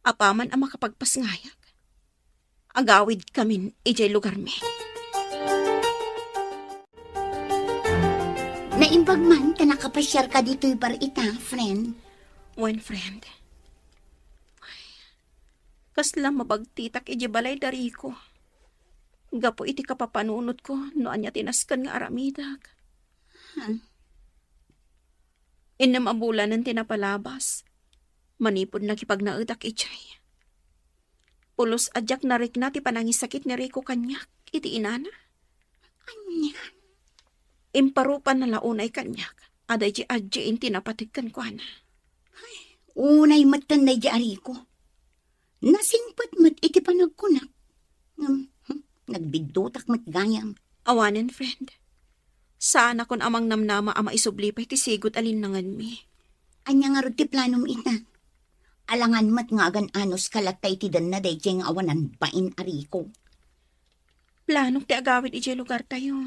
Apaman a makapagpasngayak, agawidkamin idiay lugarmi. Naimbag man ta nakapasiarka ditoy bar ita, friend. Wen, friend. Kasla mabagtitak idiay balay da Rico. Gapu iti kapapanunotko no ania ti nasken nga aramidek. Hmm. Innem a bulanen ti napalabas, manipud nakipagnaedak idiay. Pulos a diak narikna ti panangisakit ni Rico kaniak iti inana. Ania? Imparupanna la unay kaniak a daydi a Jane ti napateg kenkuana. Ay, unay metten daydi a Rico. Nasingpet met iti panagkunak. Ngem, hmm, nagbiddutak met gayam. Awanen, friend. Saanakon a mangnamnama a maisubli pay ti sigud a linnangenmi. Ania ngarud ti planom ita? Alangan met nga agan-anos ka latta iti denna daydiay nga awanan bain a Rico. Planok ti agawid idiay lugartayo.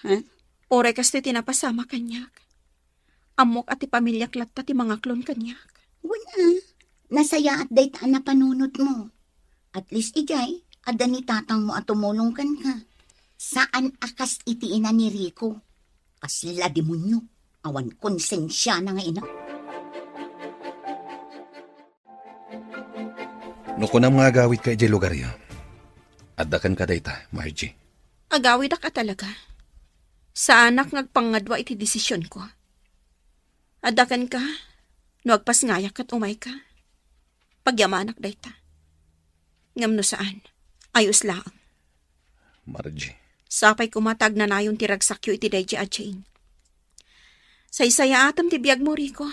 Ha? Uray kastoy ti napasama kaniak. Ammok a ti pamiliak latta ti mangaklon kaniak. Wen a, nasayaat dayta a napanunotmo. At least idiay, adda ni tatangmo a tumulong kenka. Saan a kas iti ina ni Rico. Kasla demonio, awan konsensiana nga ina. No kunam nga agawidka idiay lugaryo, adda kenka dayta, Margie. Agawidak a talaga. Saanak nga agpangngadua iti desisionko. Adda kenka, no agpasngayak ket umayka. Pagyamanak dayta. Ngem no saan, ayos laeng. Margie. Sapay koma ta agnanayon ti ragsakyo iti daydi a Jane. Saysayaatem ti biagmo, Rico.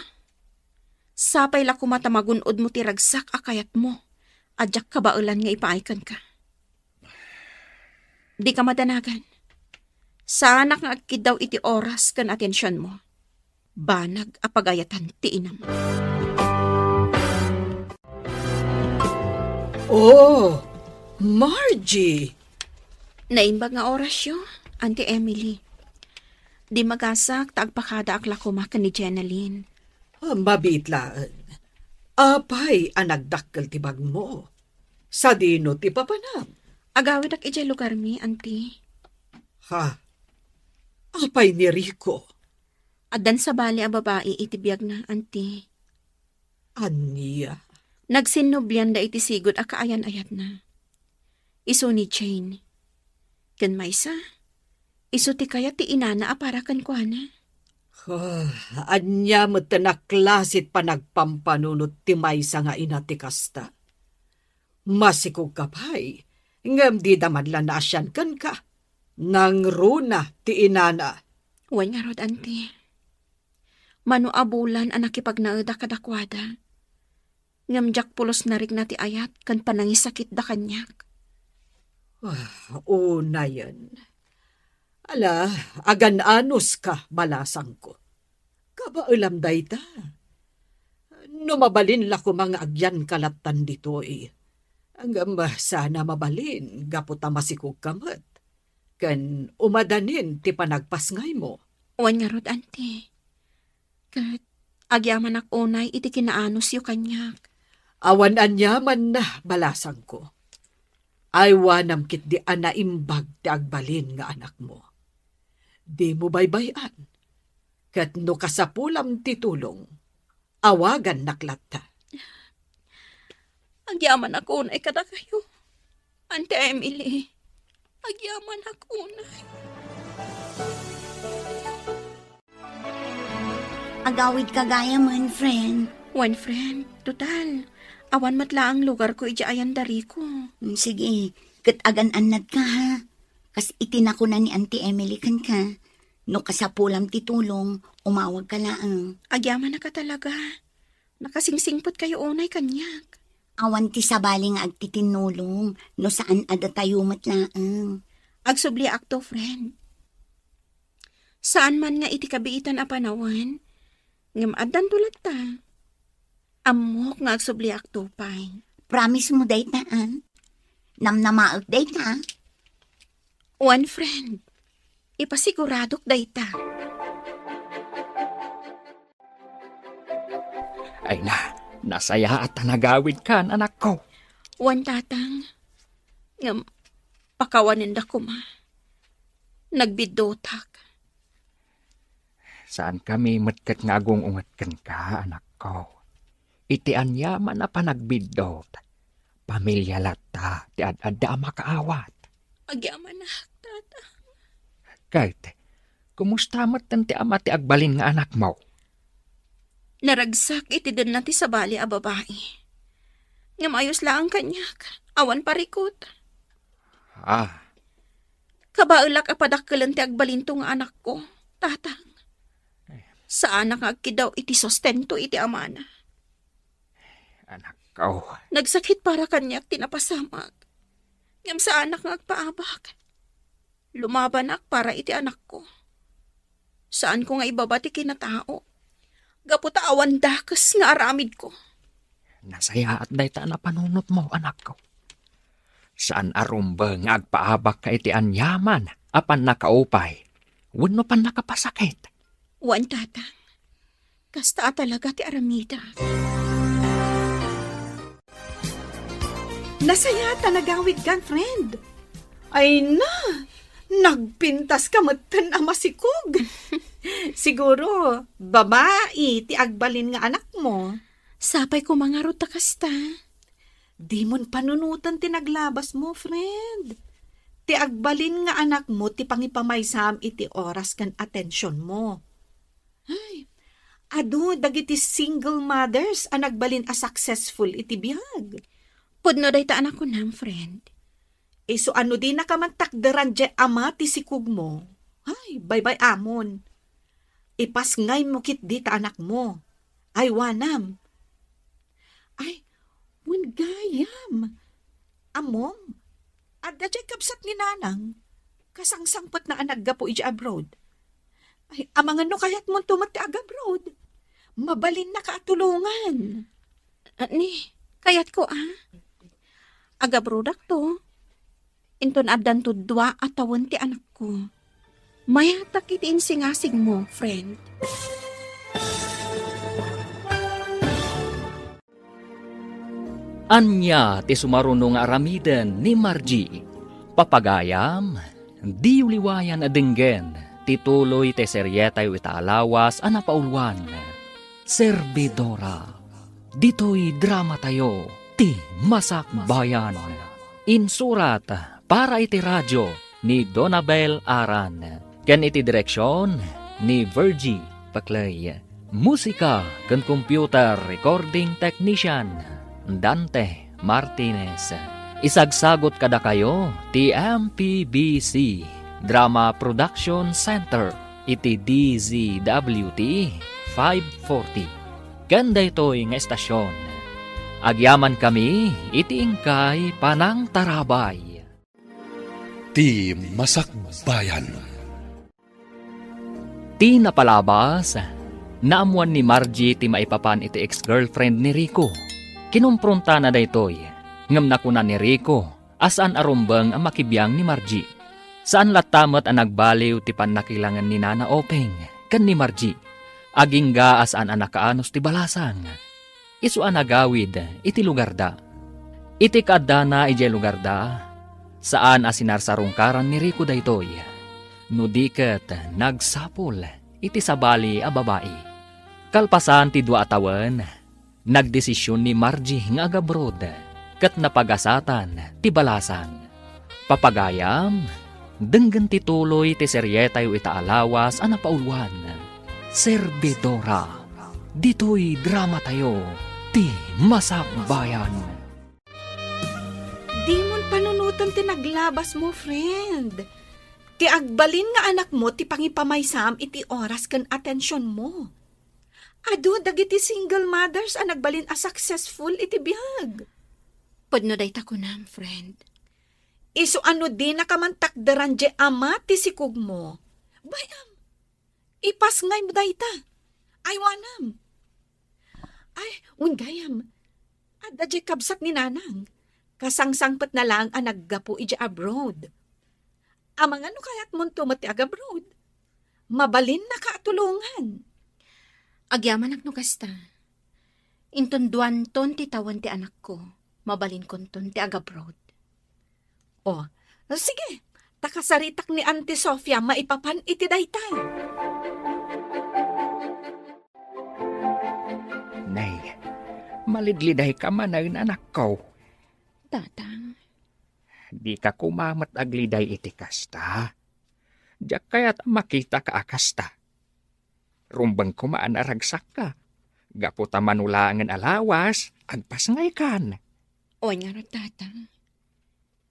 Sapay la koma ta magun-odmo ti ragsak a kayatmo a diak kabaelan nga ipaay kenka. Dika madanagan. Saanak nga agkiddaw iti oras ken atensionmo. Banag a pagayatan ti inam. Oh, Margie! Naimbag nga orasyo, Auntie Emily. Dimmagasak ta agpakadaak la koma ken ni Jenalyn. Ah, mabiit laeng. Apay a nagdakkel ti bagmo? Sadino ti papanam? Agawidak idiay lugarmi, Auntie. Ha? Apay ni Rico? Addan sabali a babai iti biagna, Auntie. Ania? Nagsinnublianda iti sigud a kaayan-ayatna. Isu ni Jane. Ken maysa, isu ti kayat ti inana a para kenkuana. Ah, ania met a klase ti panagpampanunot ti maysa nga ina ti kasta? Masikogka pay, ngem dida man la naasian kenka. Nangruna ti inana. Wen ngarud, Auntie. Mano a bulan a nakipagnaedak kadakuada. Ngem diak pulos narikna ti ayat ken panangisakitda kaniak. Ah, unayen. Ala, agan-anos ka, balasangko. Kabaelam dayta. No mabalin la koma nga agyanka lattan ditoy. Ngem saan a mabalin gapu ta masikogka met. Ken umadanin ti panagpasngaymo. Wen ngarud, Auntie. Ket agyamanak unay iti kinaanosyo kaniak. Awan aniamanna, balasangko. Aywanam ketdi a naimbag ti agbalin nga anakmo. Dimo baybay-an. Ket no kasapulam ti tulong, awagannak latta. Agyamanak unay kadakayo, Auntie Emily. Agyamanak unay. Agawidka gayamen, friend. Wen, friend. Total, awan met laeng lugarko idiay ayan da Rico. Mm, sige, ket agan-annadka, ha? Kas iti nakuna ni Auntie Emily kenka, no kasapulam ti tulong, umawagka laeng. Agyamanak a talaga. Nakasingsingpetkayo unay kaniak. Awan ti sabali nga agtitinnulong no saan a datayo met laeng. Agsubliakto, friend. Saan man nga iti kabiitan a panawen, ngem addanto latta. Ammok nga agsubliakto pay. Promise mo dayta, a? Namnamaek dayta? Wen, friend. Ipasiguradok dayta. Ay na, nasayaat ta nagawidkan, anakko. Wen, tatang. Ngem, pakawanenda koma. Nagbiddotak. Saankami met ket nga agung-unget kenka, anakko. Iti aniaman a panagbiddot, pamilia latta ti ad-adda a makaawat. Agyamanak, tatang. Ket, kumusta metten ti ama ti agbalin nga anakmo? Naragsak iti denna ti sabali a babai. Ngem ayos laeng kaniak, awan parikut. Ah. Kabaelak a padakkelen ti agbalinto nga anakko, tatang. Saanak nga agkiddaw iti sustento iti amana. Anakko. Nagsakit para kaniak ti napasamak. Ngem saanak nga agpaabak. Lumabanak para iti anakko. Saanko nga ibaba ti kinatao. Gapu ta awan dakes nga aramidko. Nasayaat dayta a napanunotmo, anakko. Saan a rumbeng nga agpaabakka iti aniaman a pannakaupay wenno pannakapasakit. Wen, tatang. Kasta a talaga ti aramidek. Nasayaat ta nagawidkan, friend. Ay na, nagpintaska metten a masikog. Siguro, babai ti agbalin nga anakmo. Sapay koma ngarud ta kasta. Dimon panunoten ti naglabasmo, friend. Ti agbalin nga anakmo ti pangipamaysam iti oras ken atensionmo. Ay, adu dagiti single mothers a nagbalin a successful iti biag. Pudno dayta a nakunam, friend. Isu a no dinaka man takderan diay ama ti sikogmo, ay, baybay-amon. Ipasngaymo ketdi ta anakmo. Aywanam. Ay, wen gayam. Ammom, adda diay kabsat ni Nanang. Kasangsangpetna a naggapu idiay abroad. Ay, amangan no kayatmonto met ti agabroad. Mabalinnaka a tulongan. Ah, ni, kayatko, a. Agabroadakto. Inton addanto dua a tawen ti anakko. Mayatak iti insingasigmo, friend. Ania ti sumaruno nga aramiden ni Margie? Papagayam, diyo liwayan a denggen ti tuloy ti serietayo ita a lawas a napauluan, Servidora. Ditoy dramatayo, Ti Masakbayan. Insurat para iti radio ni Donabel Aran, ken iti direksion ni Virgie Paclay. Musika ken computer recording technician, Dante Martinez. Isagsagut kadakayo ti M P B C Drama Production Center iti D Z W T five forty. Ken daytoy nga estasion, agyamankami iti inkay panangtarabay. Ti Masakbayan. Ti napalabas, naammuan ni Margie ti maipapan iti ex-girlfriend ni Rico. Kinumpruntana daytoy, ngem nakuna ni Rico a saan a rumbeng a makibiang ni Margie. Saan latta met a nagbaliw ti pannakilangen ni Nana Openg ken ni Margie. Agingga a saan a nakaanus ti balasang. Isu a nagawid iti lugarda. Iti kaaddana idiay lugarda, saan a sinarsarungkaran ni Rico daytoy. No di ket nagsapul iti sabali a babai. Kalpasan ti dua a tawen, nagdesision ni Margie nga agabroad ket napagasatan ti balasang. Papagayam, denggen ti tuloy ti serietayo ita a lawas a napauluan, Servidora. Ditoy dramatayo, Ti Masakbayan. Dimon panunoten ti naglabasmo, friend. Ti agbalin nga anakmo ti pangipamaysam iti oras ken atensionmo. Adu dagiti single mothers a nagbalin a successful iti biag. Pudno dayta kunam, friend. Isu a no dinaka man takderan diay ama ti sikogmo, bay-am, ipasngaymo dayta. Aywanam. Ay, wen gayam, adda diay kabsat ni Nanang. Kasangsangpetna laeng a naggapu idiay abroad. Amangan no kayatmonto met ti agabroad. Mabalinnaka a tulongan. Agyamanak no kasta. Inton duanton ti tawen ti anakko, mabalinkonton ti agabroad. O, sige, ta kasaritak ni Auntie Sofia maipapan iti dayta. Nay, malidlidayka manen, anakko. Tatang. Dika koma met agliday iti kasta. Diak kayat a makitaka a kasta. Rumbeng koma a naragsakka. Gapu ta mano laengen a lawas, agpasngaykan. Wen ngarud, Tatang.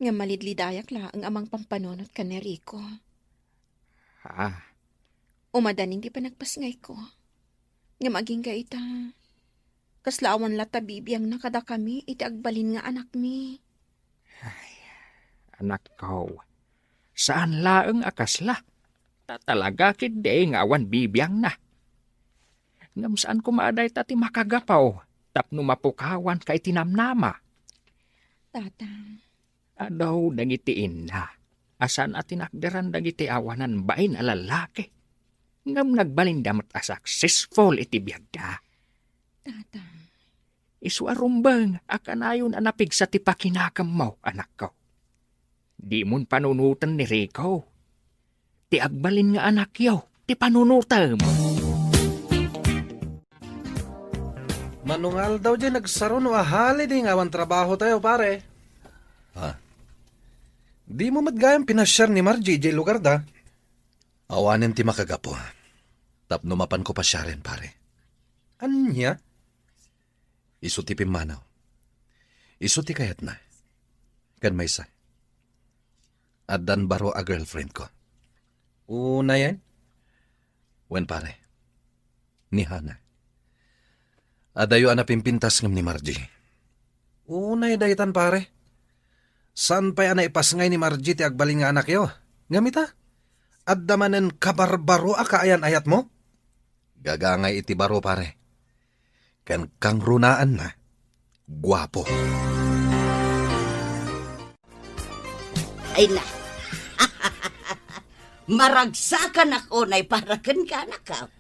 Ngem malidlidayak laeng a mangpampanunot ken ni Rico. Ha? Umadanin ti panagpasngayko. Ngem agingga ita, kasla awan latta bibiangna kadakami iti agbalin nga anakmi. Ay, anakko, saan laeng a kasla. Ta talaga ketdi nga awan bibiangna. Ngem saan koma a dayta ti makagapu tapno mapukawanka iti namnama. Tatang. Adu dagiti inna a saan a tinakderan dagiti awanan bain a lallaki. Ngem nagbalinda met a successful iti biagda. Tatang. Isu a rumbeng a kanayon a napigsa ti pakinakemmo, anakko. Dimon panunoten ni Rico. Ti agbalin nga anakyo, ti panunotem. Mano nga aldaw diay nagsaro no ahali di nga awan trabaho tayo, pare. Ha? Dimo met gayam pinasiar ni Margie diay lugar da? Awanen ti makagapu. Tapno mapanko pasiaren, pare. Ania? Isu ti pimmanaw. Isu ti kayatna. Ken maysa, addan baro a girlfriendko. Unayen? Wen, pare. Ni Hana. Adayo a napimpintas ngem ni Margie. Unay daytan, pare. Saan pay a naipasngay ni Margie ti agbalin nga anakyo? Ngem ita, adda manen kabarbaro a kaayan-ayatmo? Gagangay iti baro, pare. Ken kangrunaanna, guapo. Ay na. Maragsakanak unay para kenka, anakko.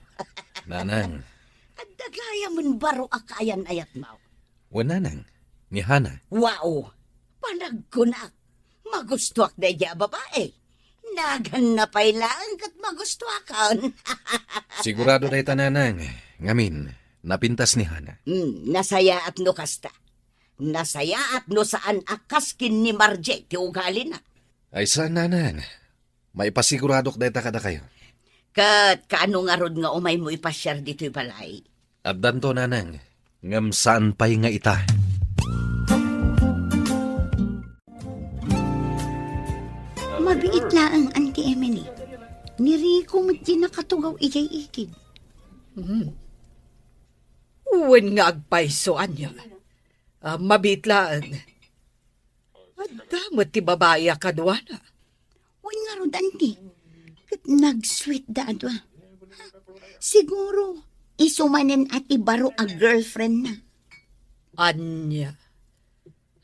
Nanang. Adda gayamen baro a kaayan-ayatmo. Wen, nanang, ni Hana. Wow! Panagkunak. Magustuak daydiay a babai. Naganna pay laeng ket magustuakon. Sigurado dayta, nanang. Ngamin, napintas ni Hana. Hmm, nasayaat no kasta. Nasayaat no saan a kas ken ni Margie ti ugalina. Ay saan, nanang. Maipasiguradok dayta kadakayo. Ket kaano ngarud nga umaymo ipasiar ditoy balay? Addanto, nanang, ngem saan pay nga ita. Mabiit laeng, Auntie Emily. Ni Rico met ti nakatugaw idiay ikid. Hmm. Wen nga agpayso, ania? Ah, mabiit laeng. Adda met ti babai a kaduana. Wen ngarud, anti. Ket nag-sweet da a dua. Siguro, isu manen a ti baro a girlfriend na. Ania?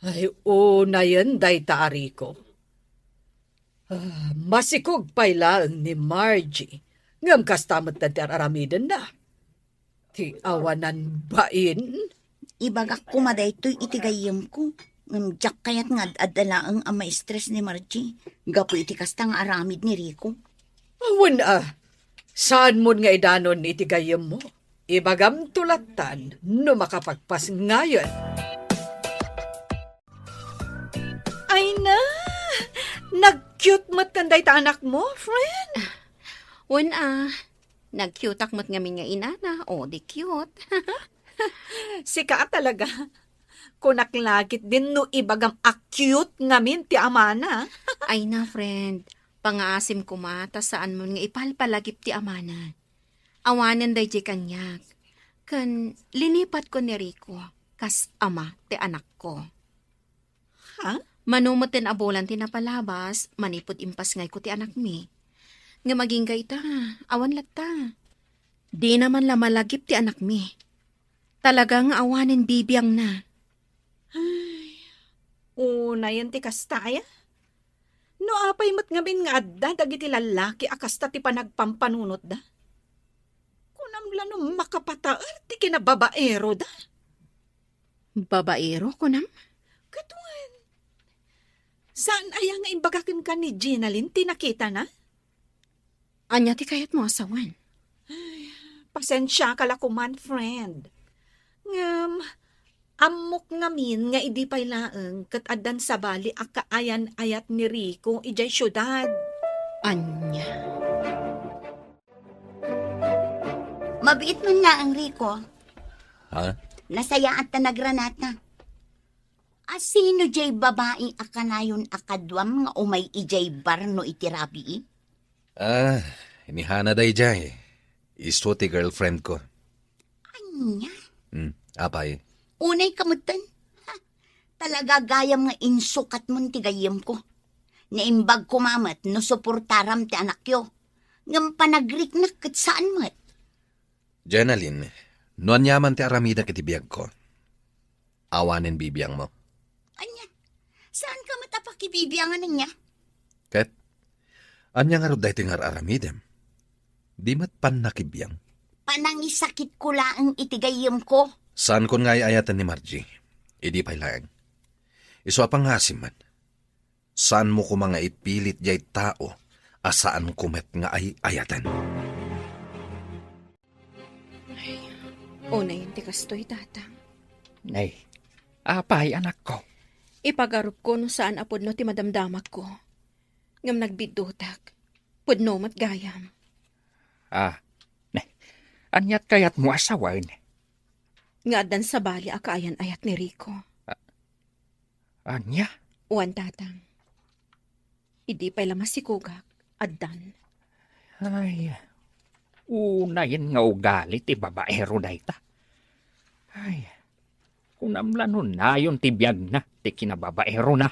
Ay, unayen dayta a Rico. Ah, masikog pay laeng ni Margie. Ngem kasta met ti ar-aramidenna. Ti awanan bain? Ibagak koma daytoy iti gayyemko. Ngem diak kayat nga ad-adda laeng a ma-stress ni Margie gapu iti kasta nga aramid ni Rico. Awan a, saanmon nga idanon iti gayyemmo. Ibagamto lattan no makapagpasngayen. Ay na! Nag-cute met kan dayta anakmo, friend? Wen a, nag-cuteak met ngamin nga inana, o di cute. Sika a talaga. Kunak la ketdin no ibagam a cute ngamin ti amana. Ay na, friend. Pangaasim koma ta saanmon nga ipalpalagip ti amana. Awanen daydiay kaniak. Ken linipatkon ni Rico kas ama ti anakko. Ha? Mano metten a bulan ti napalabas, manipud impasngayko ti anakmi. Ngem agingga ita, awan latta. Dina man la malagip ti anakmi. Talaga nga awanen bibiangna. Ay, unayen ti kasta, aya? No apay met ngamin nga adda dagiti lallaki a kasta ti panagpampanunotda? Kunam la no makapataer ti kinababaeroda? Babaero, kunam? Ket wen, saan aya nga imbaga kenka ni Jenalyn ti nakitana? Ania ti kayatmo a sawen? Ay, pasensiaka la koman, friend. Ngem, ammok ngamin nga idi pay laeng ket addan sabali a kaayan-ayat ni Rico idiay siudad. Ania? Mabiit man laeng, Rico. Ha? Nasayaat ta nagranata. A sino diay babai a kanayon a kaduam nga umay idiay bar no iti rabii? Ah, ni Hana daydiay. Isu ti girlfriend ko. Ania? Hmm, apay? Unay ka metten. Ha, talaga gayam nga insukatmon ti gayyemko. Naimbag koma met no suportaram ti anakyo. Ngem panagriknak ket saan met. Jenalyn, no aniaman ti aramidek iti biagko, awanen bibiangmo. Ania? Saanka met a pakibibiangan ania? Ket, ania ngarud daytoy nga ar-aramidem? Di met pannakibiang? Panangisakitko laeng iti gayyemko. Saankon nga ay-ayaten ni Margie. Idi pay laeng. Isu a pangngaasim man. Saanmo koma nga ipilit diay tao a saanko met nga ay-ayaten. Ay, unayen ti kastoy, Tatang. Nay, apay, anakko? Ipagarupko no saan a pudno ti madamdamakko. Ngem nagbiddutak. Pudno met gayam. Ah, nay, aniat kayatmo a sawen? Nga addan sabali a kaayan-ayat ni Rico. Ah, ania? Wen, Tatang. Idi pay la masikogak, addan. Ay, unayen nga ugali ti babaero dayta. Ay, kunam la no nayon ti biagna ti kinababaerona.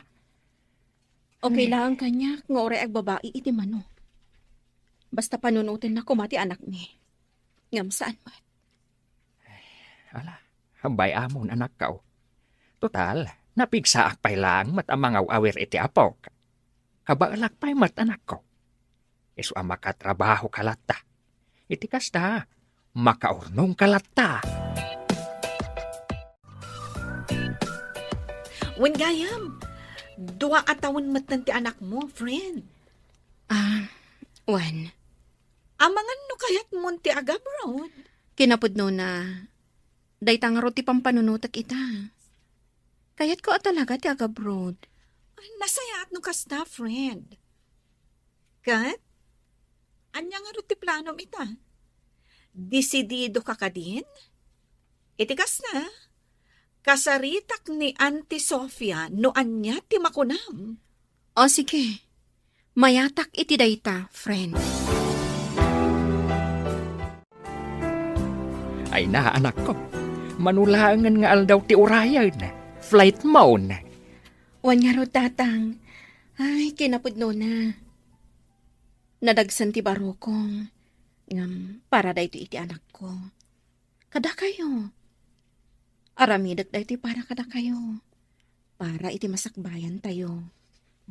Okay laeng kaniak nga uray agbabai iti mano. Basta panunotenna koma ti anakmi. Ngem saan met. Ala, bay-amon, anakko. Total, napigsaak pay laeng met a mangaw-awir iti apok. Kabaelak pay met, anakko. Isu a makatrabahoka latta. Iti kasta, makaurnongka latta. Wen gayam, dua a tawen metten ti anakmo, friend. Ah, wen. Amangan no kayatmon ti agabroad? Kinapudnona, dayta ngarud ti pampanunotek ita. Kayatko a talaga ti agabroad. Ay, nasayaat no kasta, friend. Ket, ania ngarud ti planom ita? Desididoka kadin? Iti kasta, kasaritak ni Auntie Sofia no ania ti makunam. O, sige. Mayatak iti dayta, friend. Ay na, anakko. Mano laengen nga aldaw ti urayen. Flight mo. Wen ngarud, Tatang. Ay, kinapudnona. Nadagsen ti barukong. Ngem, para daytoy iti anakko. Kadakayo. Aramidek daytoy para kadakayo. Para iti masakbayantayo.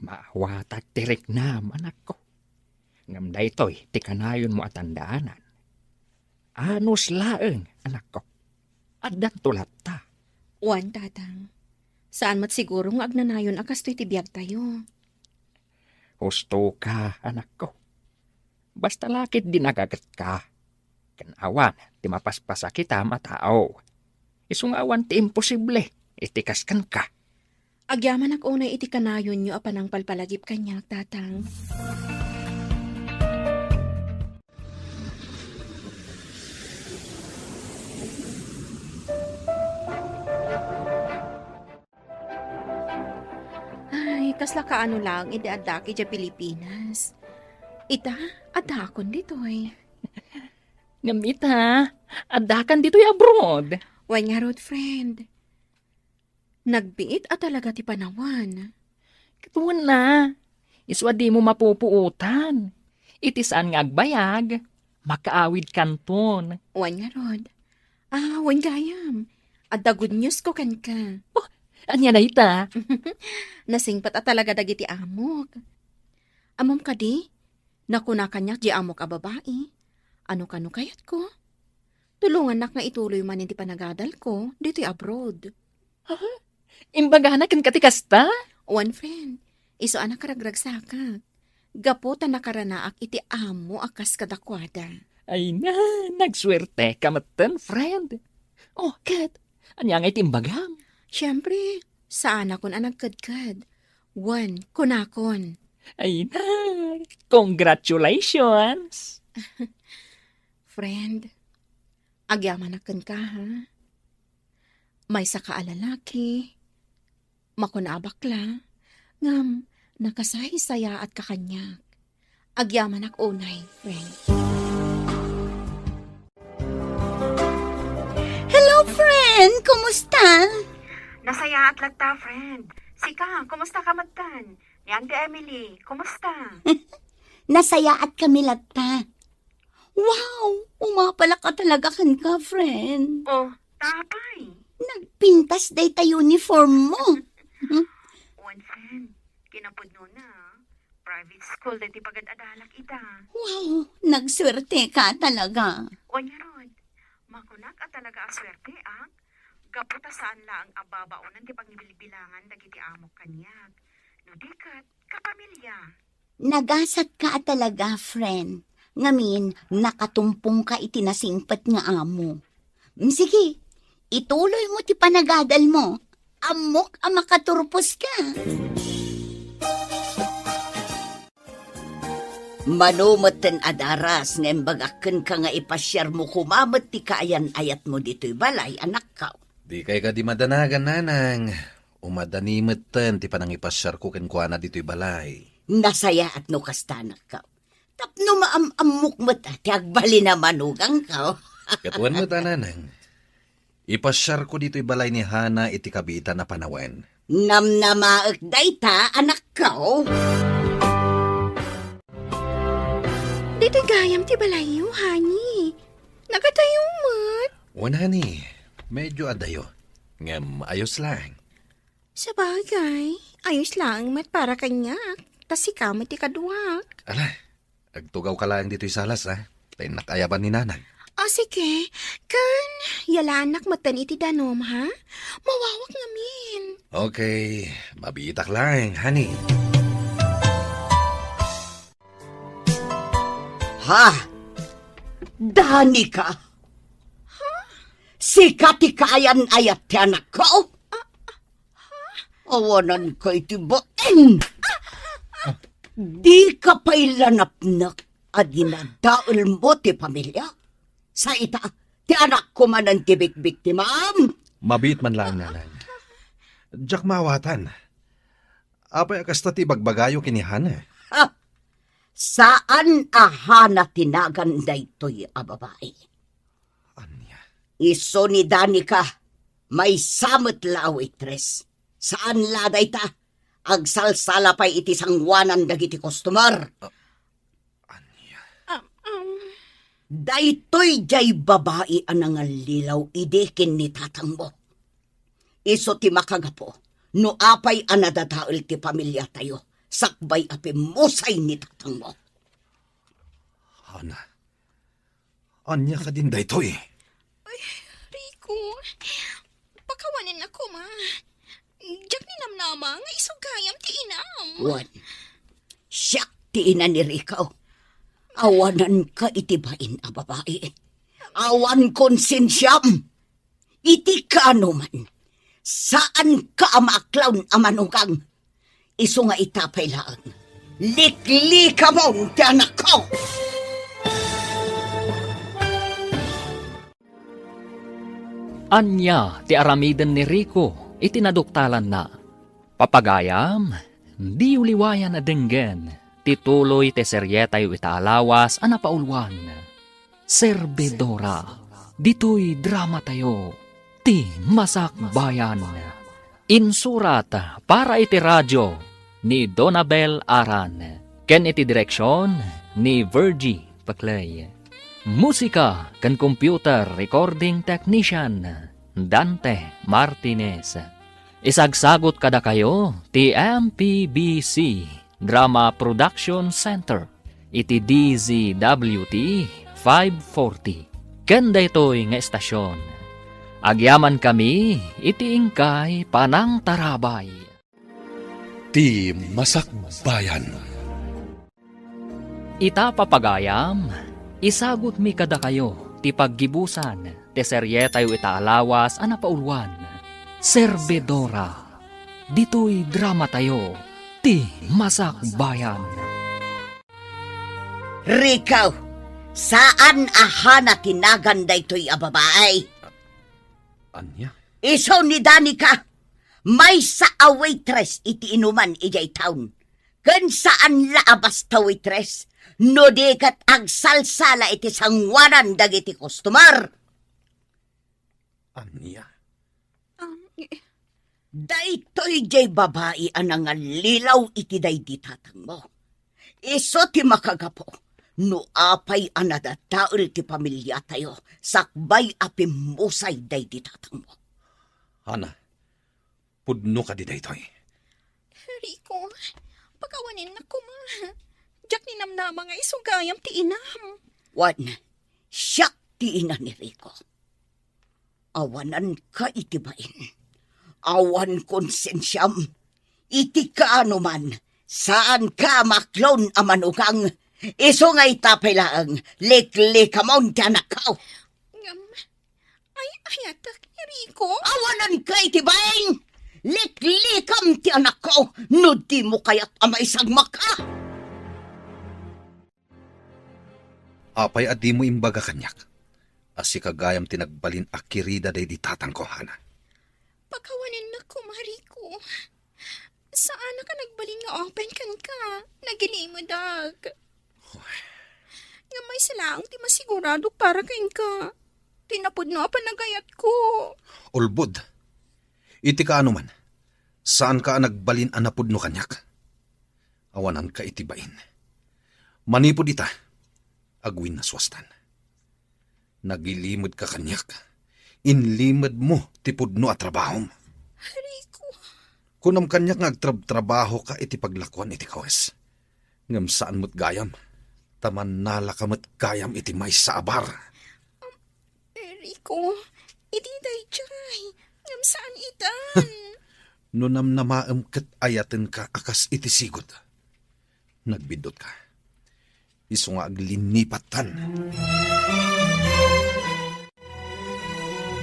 Maawatak ti riknam, anakko. Ngem daytoy ti kanayonmo a tandaanan. Anus laeng, anakko. Addanto latta. Wen, Tatang. Saan met siguro nga agnanayon a kastoy ti biagtayo. Husto ka, anakko. Basta la ketdi nagagetka. Ken awan ti mapaspasakitam a tao. Isu nga awan ti imposible iti kas kenka. Agyamanak unay iti kanayonyo a panangpalpalagip kaniak, Tatang. Ay, kasla kaano laeng idi addaak idiay Pilipinas. Ita, addaakon ditoy. Ngem ita, addakan ditoy abroad. Wen ngarud, friend. Nagbiit a talaga ti panawan. Ket wen na, isu a dimo mapupuotan. Iti saan nga agbayag, makaawidkanton. Wen ngarud. Ah, wen gayam. Adda good news ko kenka. Oh, ania dayta? Nasingpet a talaga dagiti amok. Ammom kadi, nakuna kaniak di amok a babai, "Ano kano kayatko? Tulongannak nga ituloy manen ti panagadalko ditoy abroad." Ha? Imbagana kenka ti kasta? Wen, friend. Isu a nakaragragsakak. Gapu ta nakaranaak iti amo a kas kadakuada. Ay na, nagsuerteka metten, friend. Oh, ket, ania nga iti imbagam? Siempre, saanakon a nagkedked. Wen, kunakon. Ay na, congratulations! Friend, agyamanak kenka, ha? Maysaka a lalaki, makuna a bakla, ngem nakasaysayaat ka kaniak. Agyamanak unay, friend. Hello, friend! Kumusta? Nasayaat latta, friend. Sika, kumusta ka metten? Ni Auntie Emily, kumusta? Nasayaat kami latta. Wow! Umapalak a talaga kenka, friend. Oh, tapay. Nagpintas dayta uniform mo. Wen, friend. Kinapudnona, private school daytoy pagad-adalak ita. Wow! Nagsuerteka talaga. Wen ngarud, makunak a talaga a suerteak, gapu ta saan laeng a babaonen ti pangibilbilangan dagiti amok kaniak. No di ket, kapamilya. Nagasatka a talaga, friend. Ngamin, nakatumpongka iti nasingpet nga amo. Mm, sige, ituloy mo ti panagadal mo. Ammok a makaturpos ka. Mano metten a daras nga imbagak kenka nga ipasiarmo koma met ti kaayan-ayatmo ditoy balay, anakko. Dikay kadi madanagan, nanang. Umadani metten ti panangipasiarko kenkuana ditoy balay. Nasayaat no kasta, anakko. Tapno maam-ammok met ti agbalin a manugangko. Ket wen met, nanang. Ipasiarko ditoy balay ni Hana iti kabiitan a panawen. Namnamaek dayta, anakko. Ditoy gayam ti balayyo, honey. Nagadayo met. Wen, honey, medyo adayo. Ngem ayos laeng. Sabagay, ayos laeng met para kaniak. Ta sika met ti kaduak. Ala, agtugawka laeng ditoy salas, ha? Ta innak ayaban ni nanang. O, sige. Ken, yalaannak metten iti danum, ha? Mawawak ngamin. Okay, mabiitak laeng, honey. Ha? Danica? Ha? Sika ti kaayan-ayat ti anakko? Awananka iti bain! Dika pay la napnek a dinadaelmo ti pamilia? Sa ita, ti anakko manen ti bikbiktimam? Mabiit man laeng, nanang. Diak maawatan. Apay a kasta ti ibagbagayo ken ni Hana? Ha! Saan a Hana ti nagan daytoy a babai. Ania? Isu ni Danica, maysa met la a waitress. Saan la dayta, agsalsala pay iti sangoanan dagiti customer. Ah, ania? Um, um. Daytoy diay babai a nangallilaw idi ken ni tatangmo. Isu ti makagapu no apay a nadadael ti pamiliatayo sakbay a pimmusay ni tatangmo. Hana, ania kadin daytoy? Ay, Rico, pakawanennak koma. Diak ninamnama nga isu gayam ti inam. Wen, siak ti ina ni Rico. Awananka iti bain a babai. Awan konsensiam. Iti kaanoman, saanka a maaklaw a manugang. Isu nga ita pay laeng, liklikamon ti anakko! Ania ti aramiden ni Rico iti naduktalanna? Papagayam, diyo liwayan a denggen ti tuloy ti serietayo ita a lawas a napauluan. Servidora, ditoy dramatayo, ti Masakbayan. Insurat para iti radio, ni Donabel Aran, ken iti direksion ni Virgie Paclay. Musika ken computer recording technician, Dante Martinez. Isagsagut kadakayo ti M P B C Drama Production Center iti D Z W T five forty. Ken daytoy nga estasion, agyamankami iti inkay panangtarabay. Ti Masakbayan. Ita, papagayam, isagutmi kadakayo ti paggibusan ti serietayo ita a lawas a napauluan, Servidora. Ditoy dramatayo, Ti Masakbayan. Rico, saan a Hana ti nagan daytoy a babai? Ania? Isu ni Danica, maysa a waitress iti inuman idiay town. Ken saan la a basta waitress, no di ket agsalsala iti sangoanan dagiti customer. Ania? Um, eh. Daytoy diay babai a nangallilaw iti daydi tatangmo. Isu ti makagapu no apay a nadadael ti pamiliatayo sakbay a pimmusay daydi tatangmo. Hana, pudno kadi daytoy? Rico, pakawanennak koma. Diak ninamnama nga isu gayam ti inam. Wen, siak ti ina ni Rico. Awananka iti bain. Awan konsensiam. Iti kaano man, saanka a maklon a manugang. Isu nga ita pay laeng, liklikamon ti anakko. Ngem, ay-ayatek, Rico. Awananka iti bain! Liklikam ti anakko no dimo kayat a maisagmakka. Apay a dimo imbaga kaniak a sika gayam ti nagbalin a kirida daydi tatangko, Hana? Pakawanennak koma, Rico. Saanak a nagbalin nga open kenka. Nagilimedak. Hoy. Ngem maysa laeng ti masigurado para kenka. Ti napudno a panagayatko. Ulbod. Iti kaano man, saanka a nagbalin a napudno kaniak. Awananka iti bain. Manipud ita, agwinnasuastan. Nagilimedka kaniak. Inlimedmo ti pudno a trabahom. Rico. Kunam kaniak nga agtrabtrabahoka iti paglakuan iti kawes. Ngem saan met gayam, ta mannalaka met gayam iti maysa a bar. Rico, idi daydiay, ngem saan itan. No namnamaem ket ayatenka a kas iti sigud. Nagbiddutka. Isu nga aglinnipattan.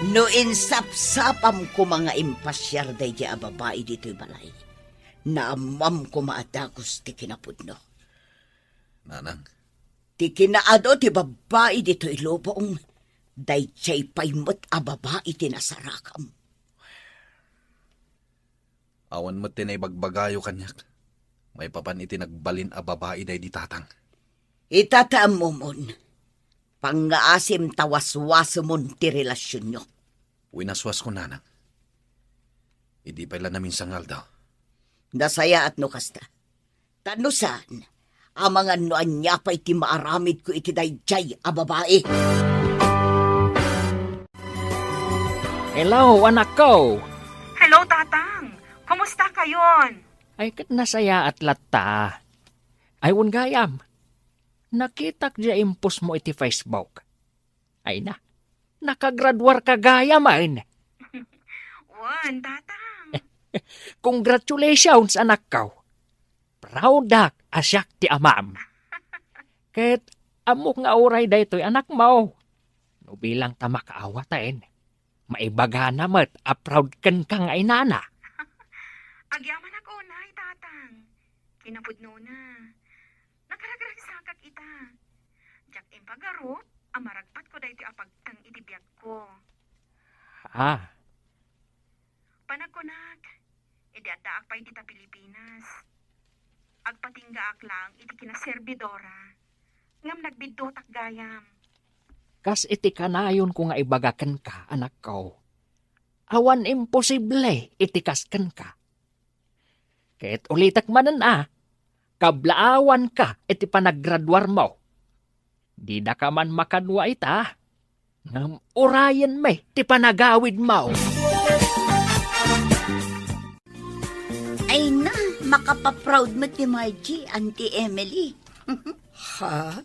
No insapsapam koma nga impasiar daydiay a babai ditoy balay, naammam koma a dagus ti kinapudno. Nanang. Ti kinaadu ti babbai ditoy lubong, daydiay pay met a babai ti nasarakam. Awan met ti naibagbagayo kaniak maipapan iti nagbalin a babai daydi tatang. Ita ti ammomon, pangngaasim ta waswasemon ti relasionyo. Winaswasko, nanang. Idi pay la naminsan nga aldaw. Nasayaat no kasta. Ta no saan, amangan no ania pay ti maaramidko iti daydiay a babai. Hello, anakko! Hello, Tatang! Kumusta kayon? Ay, ket nasayaat latta. Ay, wen gayam, nakitak diay impostmo iti Facebook. Ay na, nakagraduarka gayam, ay. Wen, Tatang. Congratulations, anakko. Proudak a siak ti amam. Ket ammok nga uray daytoy anakmo. No bilang ta makaawaten, maibagana met a proud kenka nga inana. Agyamanak unay, Tatang. Kinapudnona, nakaragragsakak ita. Diak impagarup a maragpatko daytoy a pagteng iti biagko. Ah. Panagkunak, idi addaak pay dita Pilipinas, agpatinggaak laeng iti kinaservidora, ngem nagbiddutak gayam. Kas iti kanayonko nga ibaga kenka, anakko, awan imposible iti kas kenka. Ket ulitek manen a, kablaawanka iti panagraduarmo. Didaka man makadua ita, ngem urayenmi ti panagawidmo. Ay na, makapaproud met ti Margie, Auntie Emily. Ha?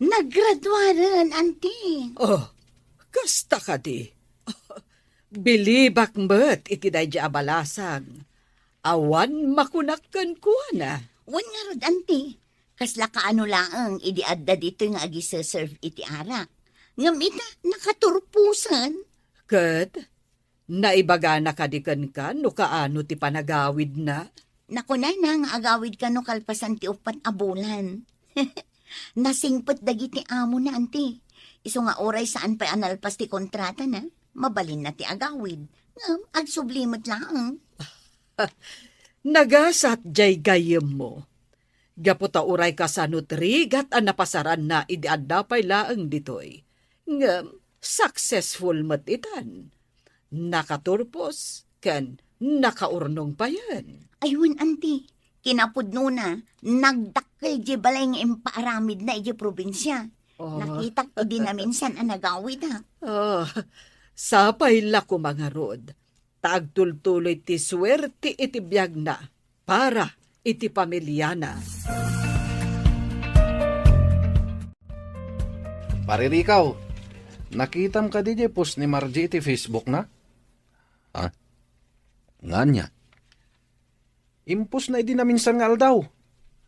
Naggraduaren, Auntie. Oh, kasta kadi. Bilibak met iti daydi a balasang. Awan makunak kenkuana. Wen ngarud, Auntie, kasla kaano laeng idi adda ditoy nga agiseserve iti arak. Ngem ita, nakaturposen. Ket, naibagana kadi kenka no kaano ti panagawidna? Nakunana nga agawid kano kalpasan ti uppat a bulan. Nasingpet dagiti amona, Auntie. Isu nga uray saan pay a nalpas ti kontratana, mabalinna ti agawid. Ngem, agsubli met laeng. Nagasat jay gayyemmo. Gapu ta uray kasano ti rigat a napasaranna idi adda pay laeng ditoy. Ngem, successful met itan. Nakaturpos ken nakaurnong payen. Ay wen, Auntie, kinapudnona, nagdakkel jay balay nga impaaramidna idiay probinsia. Oh. Nakitak idi naminsan a nagawid, ha. Oh, sapay la koma ngarud, ta agtultuloy ti suerte iti biagna para iti pamiliana. Pare Ricaw, nakitam kadi jay post ni Margie iti Facebook na? Ah, nga ania? Impostna idi naminsan nga aldaw.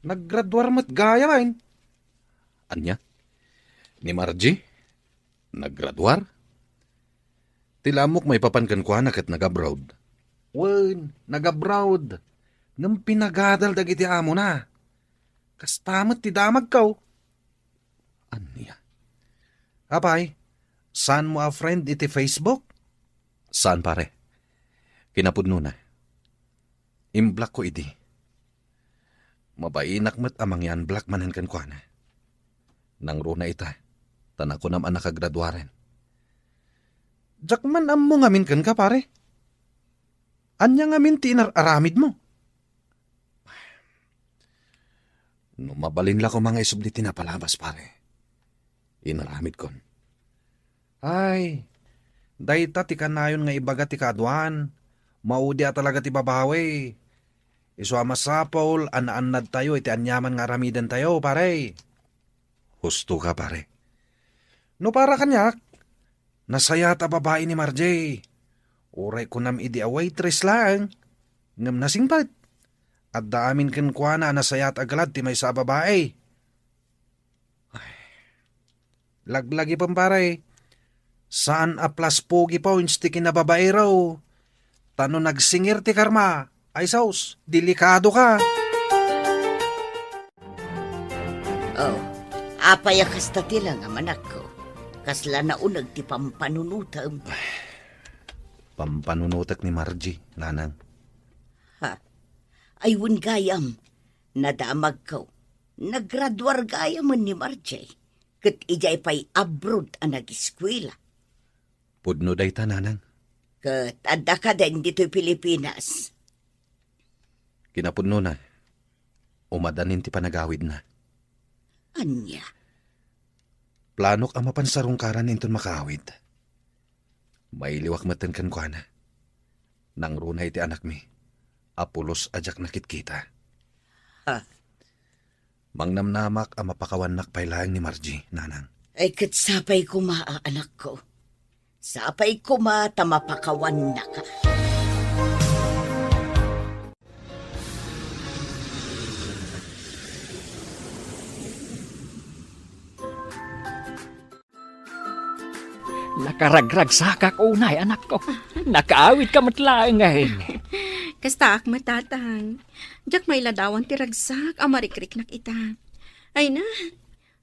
Naggraduar met gayamen. Ania? Ni Margie? Naggraduar? Ti lamok maipapan kenkuana ket nag-abroad. Wen, nag-abroad. Ngem pinagadal dagiti amona. Kasta met ti damagko. Ania? Apay, saanmo a friend iti Facebook? Saan, pare. Kinapudnona, imblockko idi. Mabainak met a mangi-unblock manen kenkuana. Nangruna ita, ta nakunam a nakagraduaren. Diak man ammo ngamin kenka, pare. Ania ngamin ti inar-aramidmo? No mabalin la koma nga isubli ti napalabas, pare. Inaramidkon. Ay, dayta ti kanayon nga ibaga ti kaaduan. Maudi a talaga ti babawi. Isu a masapul a naannadtayo iti aniaman nga aramidentayo, pare. Husto ka, pare. No para kaniak, nasayaat a babai ni Margie. Uray kunam idi a waitress laeng, ngem nasingpet. Adda amin kenkuana a nasayaat a galad ti maysa a babai. Ay, laglagipem, pare. Saan a plus pogi points ti kinababairo. Ta no nagsingir ti karma, ay sus, delikado ka. Oh, apay a kasta ti langam, anakko? Kasla nauneg ti pampanunotem. Pampanunotek ni Margie, nanang. Ha? Ay, wen gayam, nadamagko. Naggraduar gayamen ni Margie. Ket idiay pay abroad a nagiskuela. Pudno dayta, nanang. Ket adda kaden ditoy Pilipinas. Kinapudnona, umadanin ti panagawidna. Ania? Planok a mapan sarungkaran inton makaawid. Mailiwak metten kenkuana. Nangruna iti anakmi a pulos a diak nakitkita. Ha? Mangnamnamak a mapakawannak pay laeng ni Margie, nanang. Ay, ket sapay koma a anakko. Sapay koma ta mapakawannaka. Nakaragragsakak unay, anakko. Nakaawidka met laeng, eh. Kastaak met, tatang. Diak mailadawan ti ragsak a marikriknak ita. Ay na,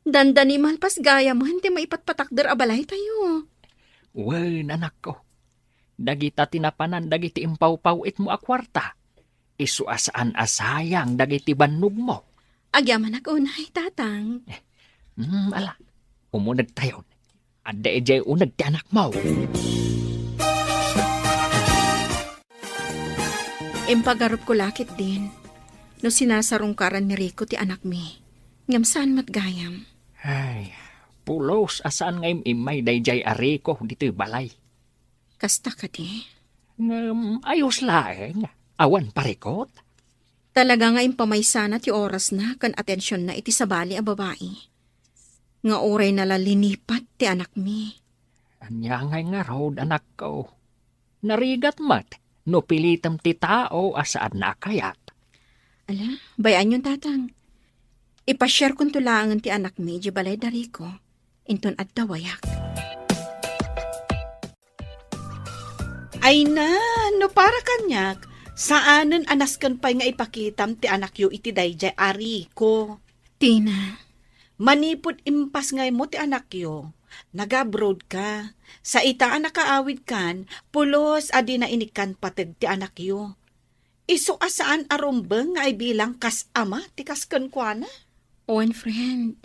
dandani malpas gayamen ti maipatpatakder a balaytayo. Wen, anakko. Dagita ti napanan dagiti impawpaw-itmo a kuarta. Isu a saan a sayang dagiti bannogmo. Agyamanak unay, tatang. Hmm, ala, umunegtayon. Adda idiay uneg ti anakmo. Impagarupko la ketdin. no sinasarungkaran ni Rico ti anakmi. Ngem saan met gayam. Ay, pulos a saan nga im-immay daydiay a Rico ditoy balay. Kasta kadi? Ngem, ayos laeng. Awan parikot. Talaga nga impamaysana ti orasna ken atensionna iti sabali a babai. Nga uray nalalipat ti anakmi. Ania ngay ngarud, anakko? Narigat met no pilitem ti tao a saanna a kayat. Ala, bay-anyon, tatang. Ipasiarkonto laengen ti anakmi idiay balay da Rico. Inton adda wayak. Ay na, no para kaniak, saanen a nasken pay nga ipakitam ti anakyo iti daydiay a Rico. Tina. Manipud impasngaymo ti anakyo, nag-abroad ka. Sa ita a nakaawidkan, pulos a dina inikkan pateg ti anakyo. Isu a saan a rumbeng nga ibilang kas ama ti kas kenkuana. Wen, friend.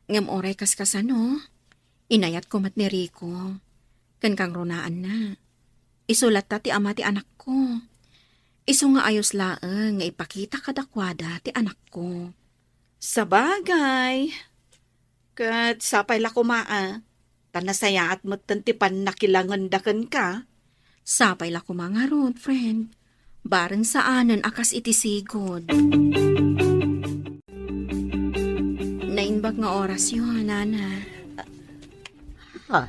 Ngem uray kaskasano, inayatko met ni Rico. Ken kangrunaanna, isu latta ti ama ti anakko. Isu nga ayos laeng nga ipakita kadakuada ti anakko. Sabagay, ket sapay la koma a, ta nasayaat metten ti pannakilangenda kenka. Sapay la koma ngarud, friend. Bareng saanen a kas iti sigud. Naimbag nga orasyo, nana. Ha?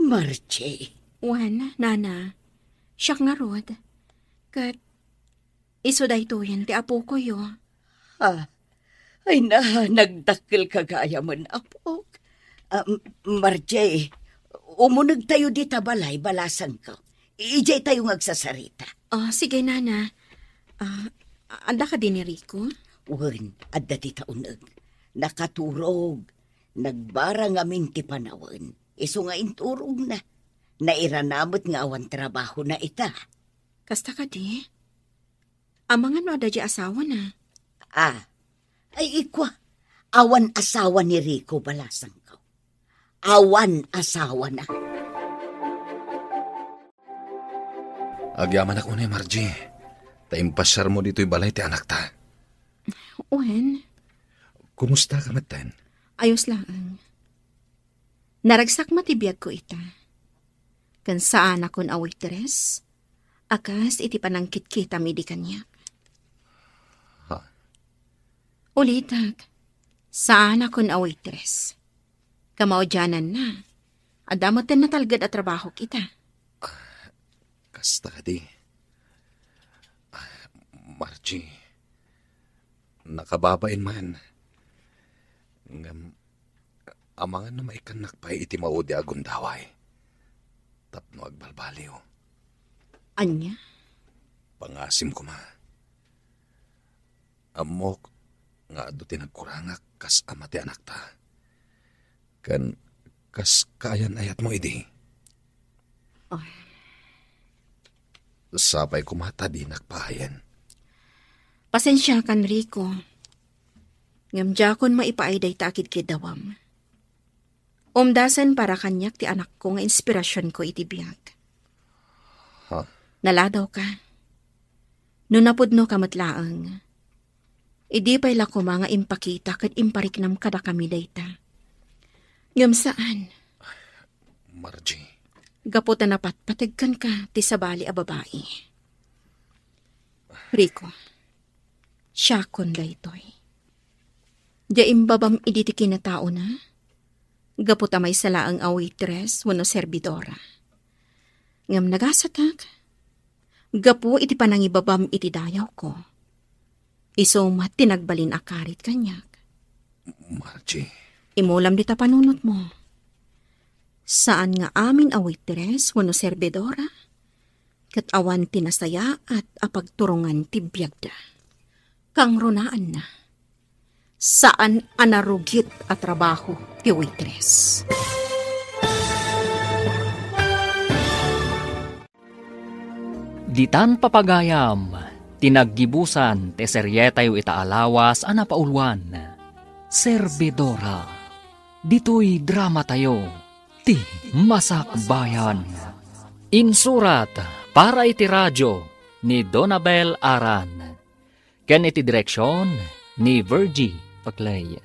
Margie. Wen, nana. Siak ngarud. Ket isu daytoyen ti apokoyo. Ha? Ay na, nagdakkel ka gayamen, apok. Ah, M-, Margie, umunegtayo dita balay, balasangko. Idiay tayo nga agsasarita. Ah, sige, nana. Ah, adda kadi ni Rico? Wen, adda dita uneg. Nakaturog. Nagbara ngamin ti panawen. Isu nga inturogna. Nairana met nga awan trabahona ita. Kasta kadi? Amangan no adda diay asawana? Ah. Ay, ikua, awan asawa ni Rico, balasangko. Awan asawana. Agyamanak unay, Margie, ta impasiarmo ditoy balay ti anakta. Wen. Kumusta ka metten? Ayos laeng. Naragsak met ti biagko ita. Ken saanakon a waitress, a kas iti panangkitkitam idi kaniak. Ha? Ulitek, saanakon a waitress. Kamaudiananna, adda metten natalged a trabahok ita. Kasta kadi. Ah, Margie, nakababain man. Ngem, amangan no maikkannak pay iti maudi a gundaway tapno agbalbaliw. Ania? Pangasim koma. Ammok nga adu ti nagkurangak kas ama ti anakta. Ken kas kaayan-ayatmo idi. Ay. Sapay koma ta dinak paayen. Pasensiakan, Rico. Ngem diakon maipaay dayta a kidkiddawam. Umdasen para kaniak ti anakko nga inspirasionko iti biag. Ha? Naladawka. No napudnoka met laeng, idi pay la koma nga impakita ket impariknam kadakami dayta. Ngem saan. Margie. Gapu ta napatpateg kenka ti sabali a babai. Rico, siakon daytoy. Dia imbabam idi ti kinataona, gapu ta maysa laeng a waitress wenno serbidora. Ngem nagasatek, gapu iti panangibabam iti dayawko, isu met ti nagbalin a karit kaniak. Margie. Imulam dita panunotmo. Saan nga amin a waitress wenno serbidora, ket awan ti nasayaat a pagturongan ti biagda. Kangrunaanna, saan a narugit a trabaho ti waitress. Ditan papagayam ti naggibusan ti serietayo ita a lawas a napauluan, Servidora. Ditoy dramatayo, ti Masakbayan. Insurat para iti radio ni Donabel Aran. ken iti direksion ni Virgie Paclay.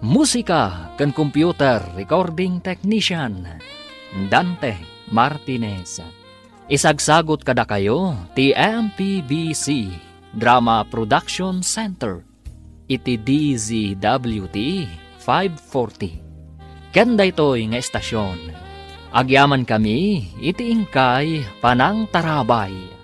Musika ken computer recording technician, Dante Martinez. Isagsagut kadakayo ti M P B C Drama Production Center iti D Z W T five forty. Ken daytoy nga estasion, agyamankami iti inkay panangtarabay.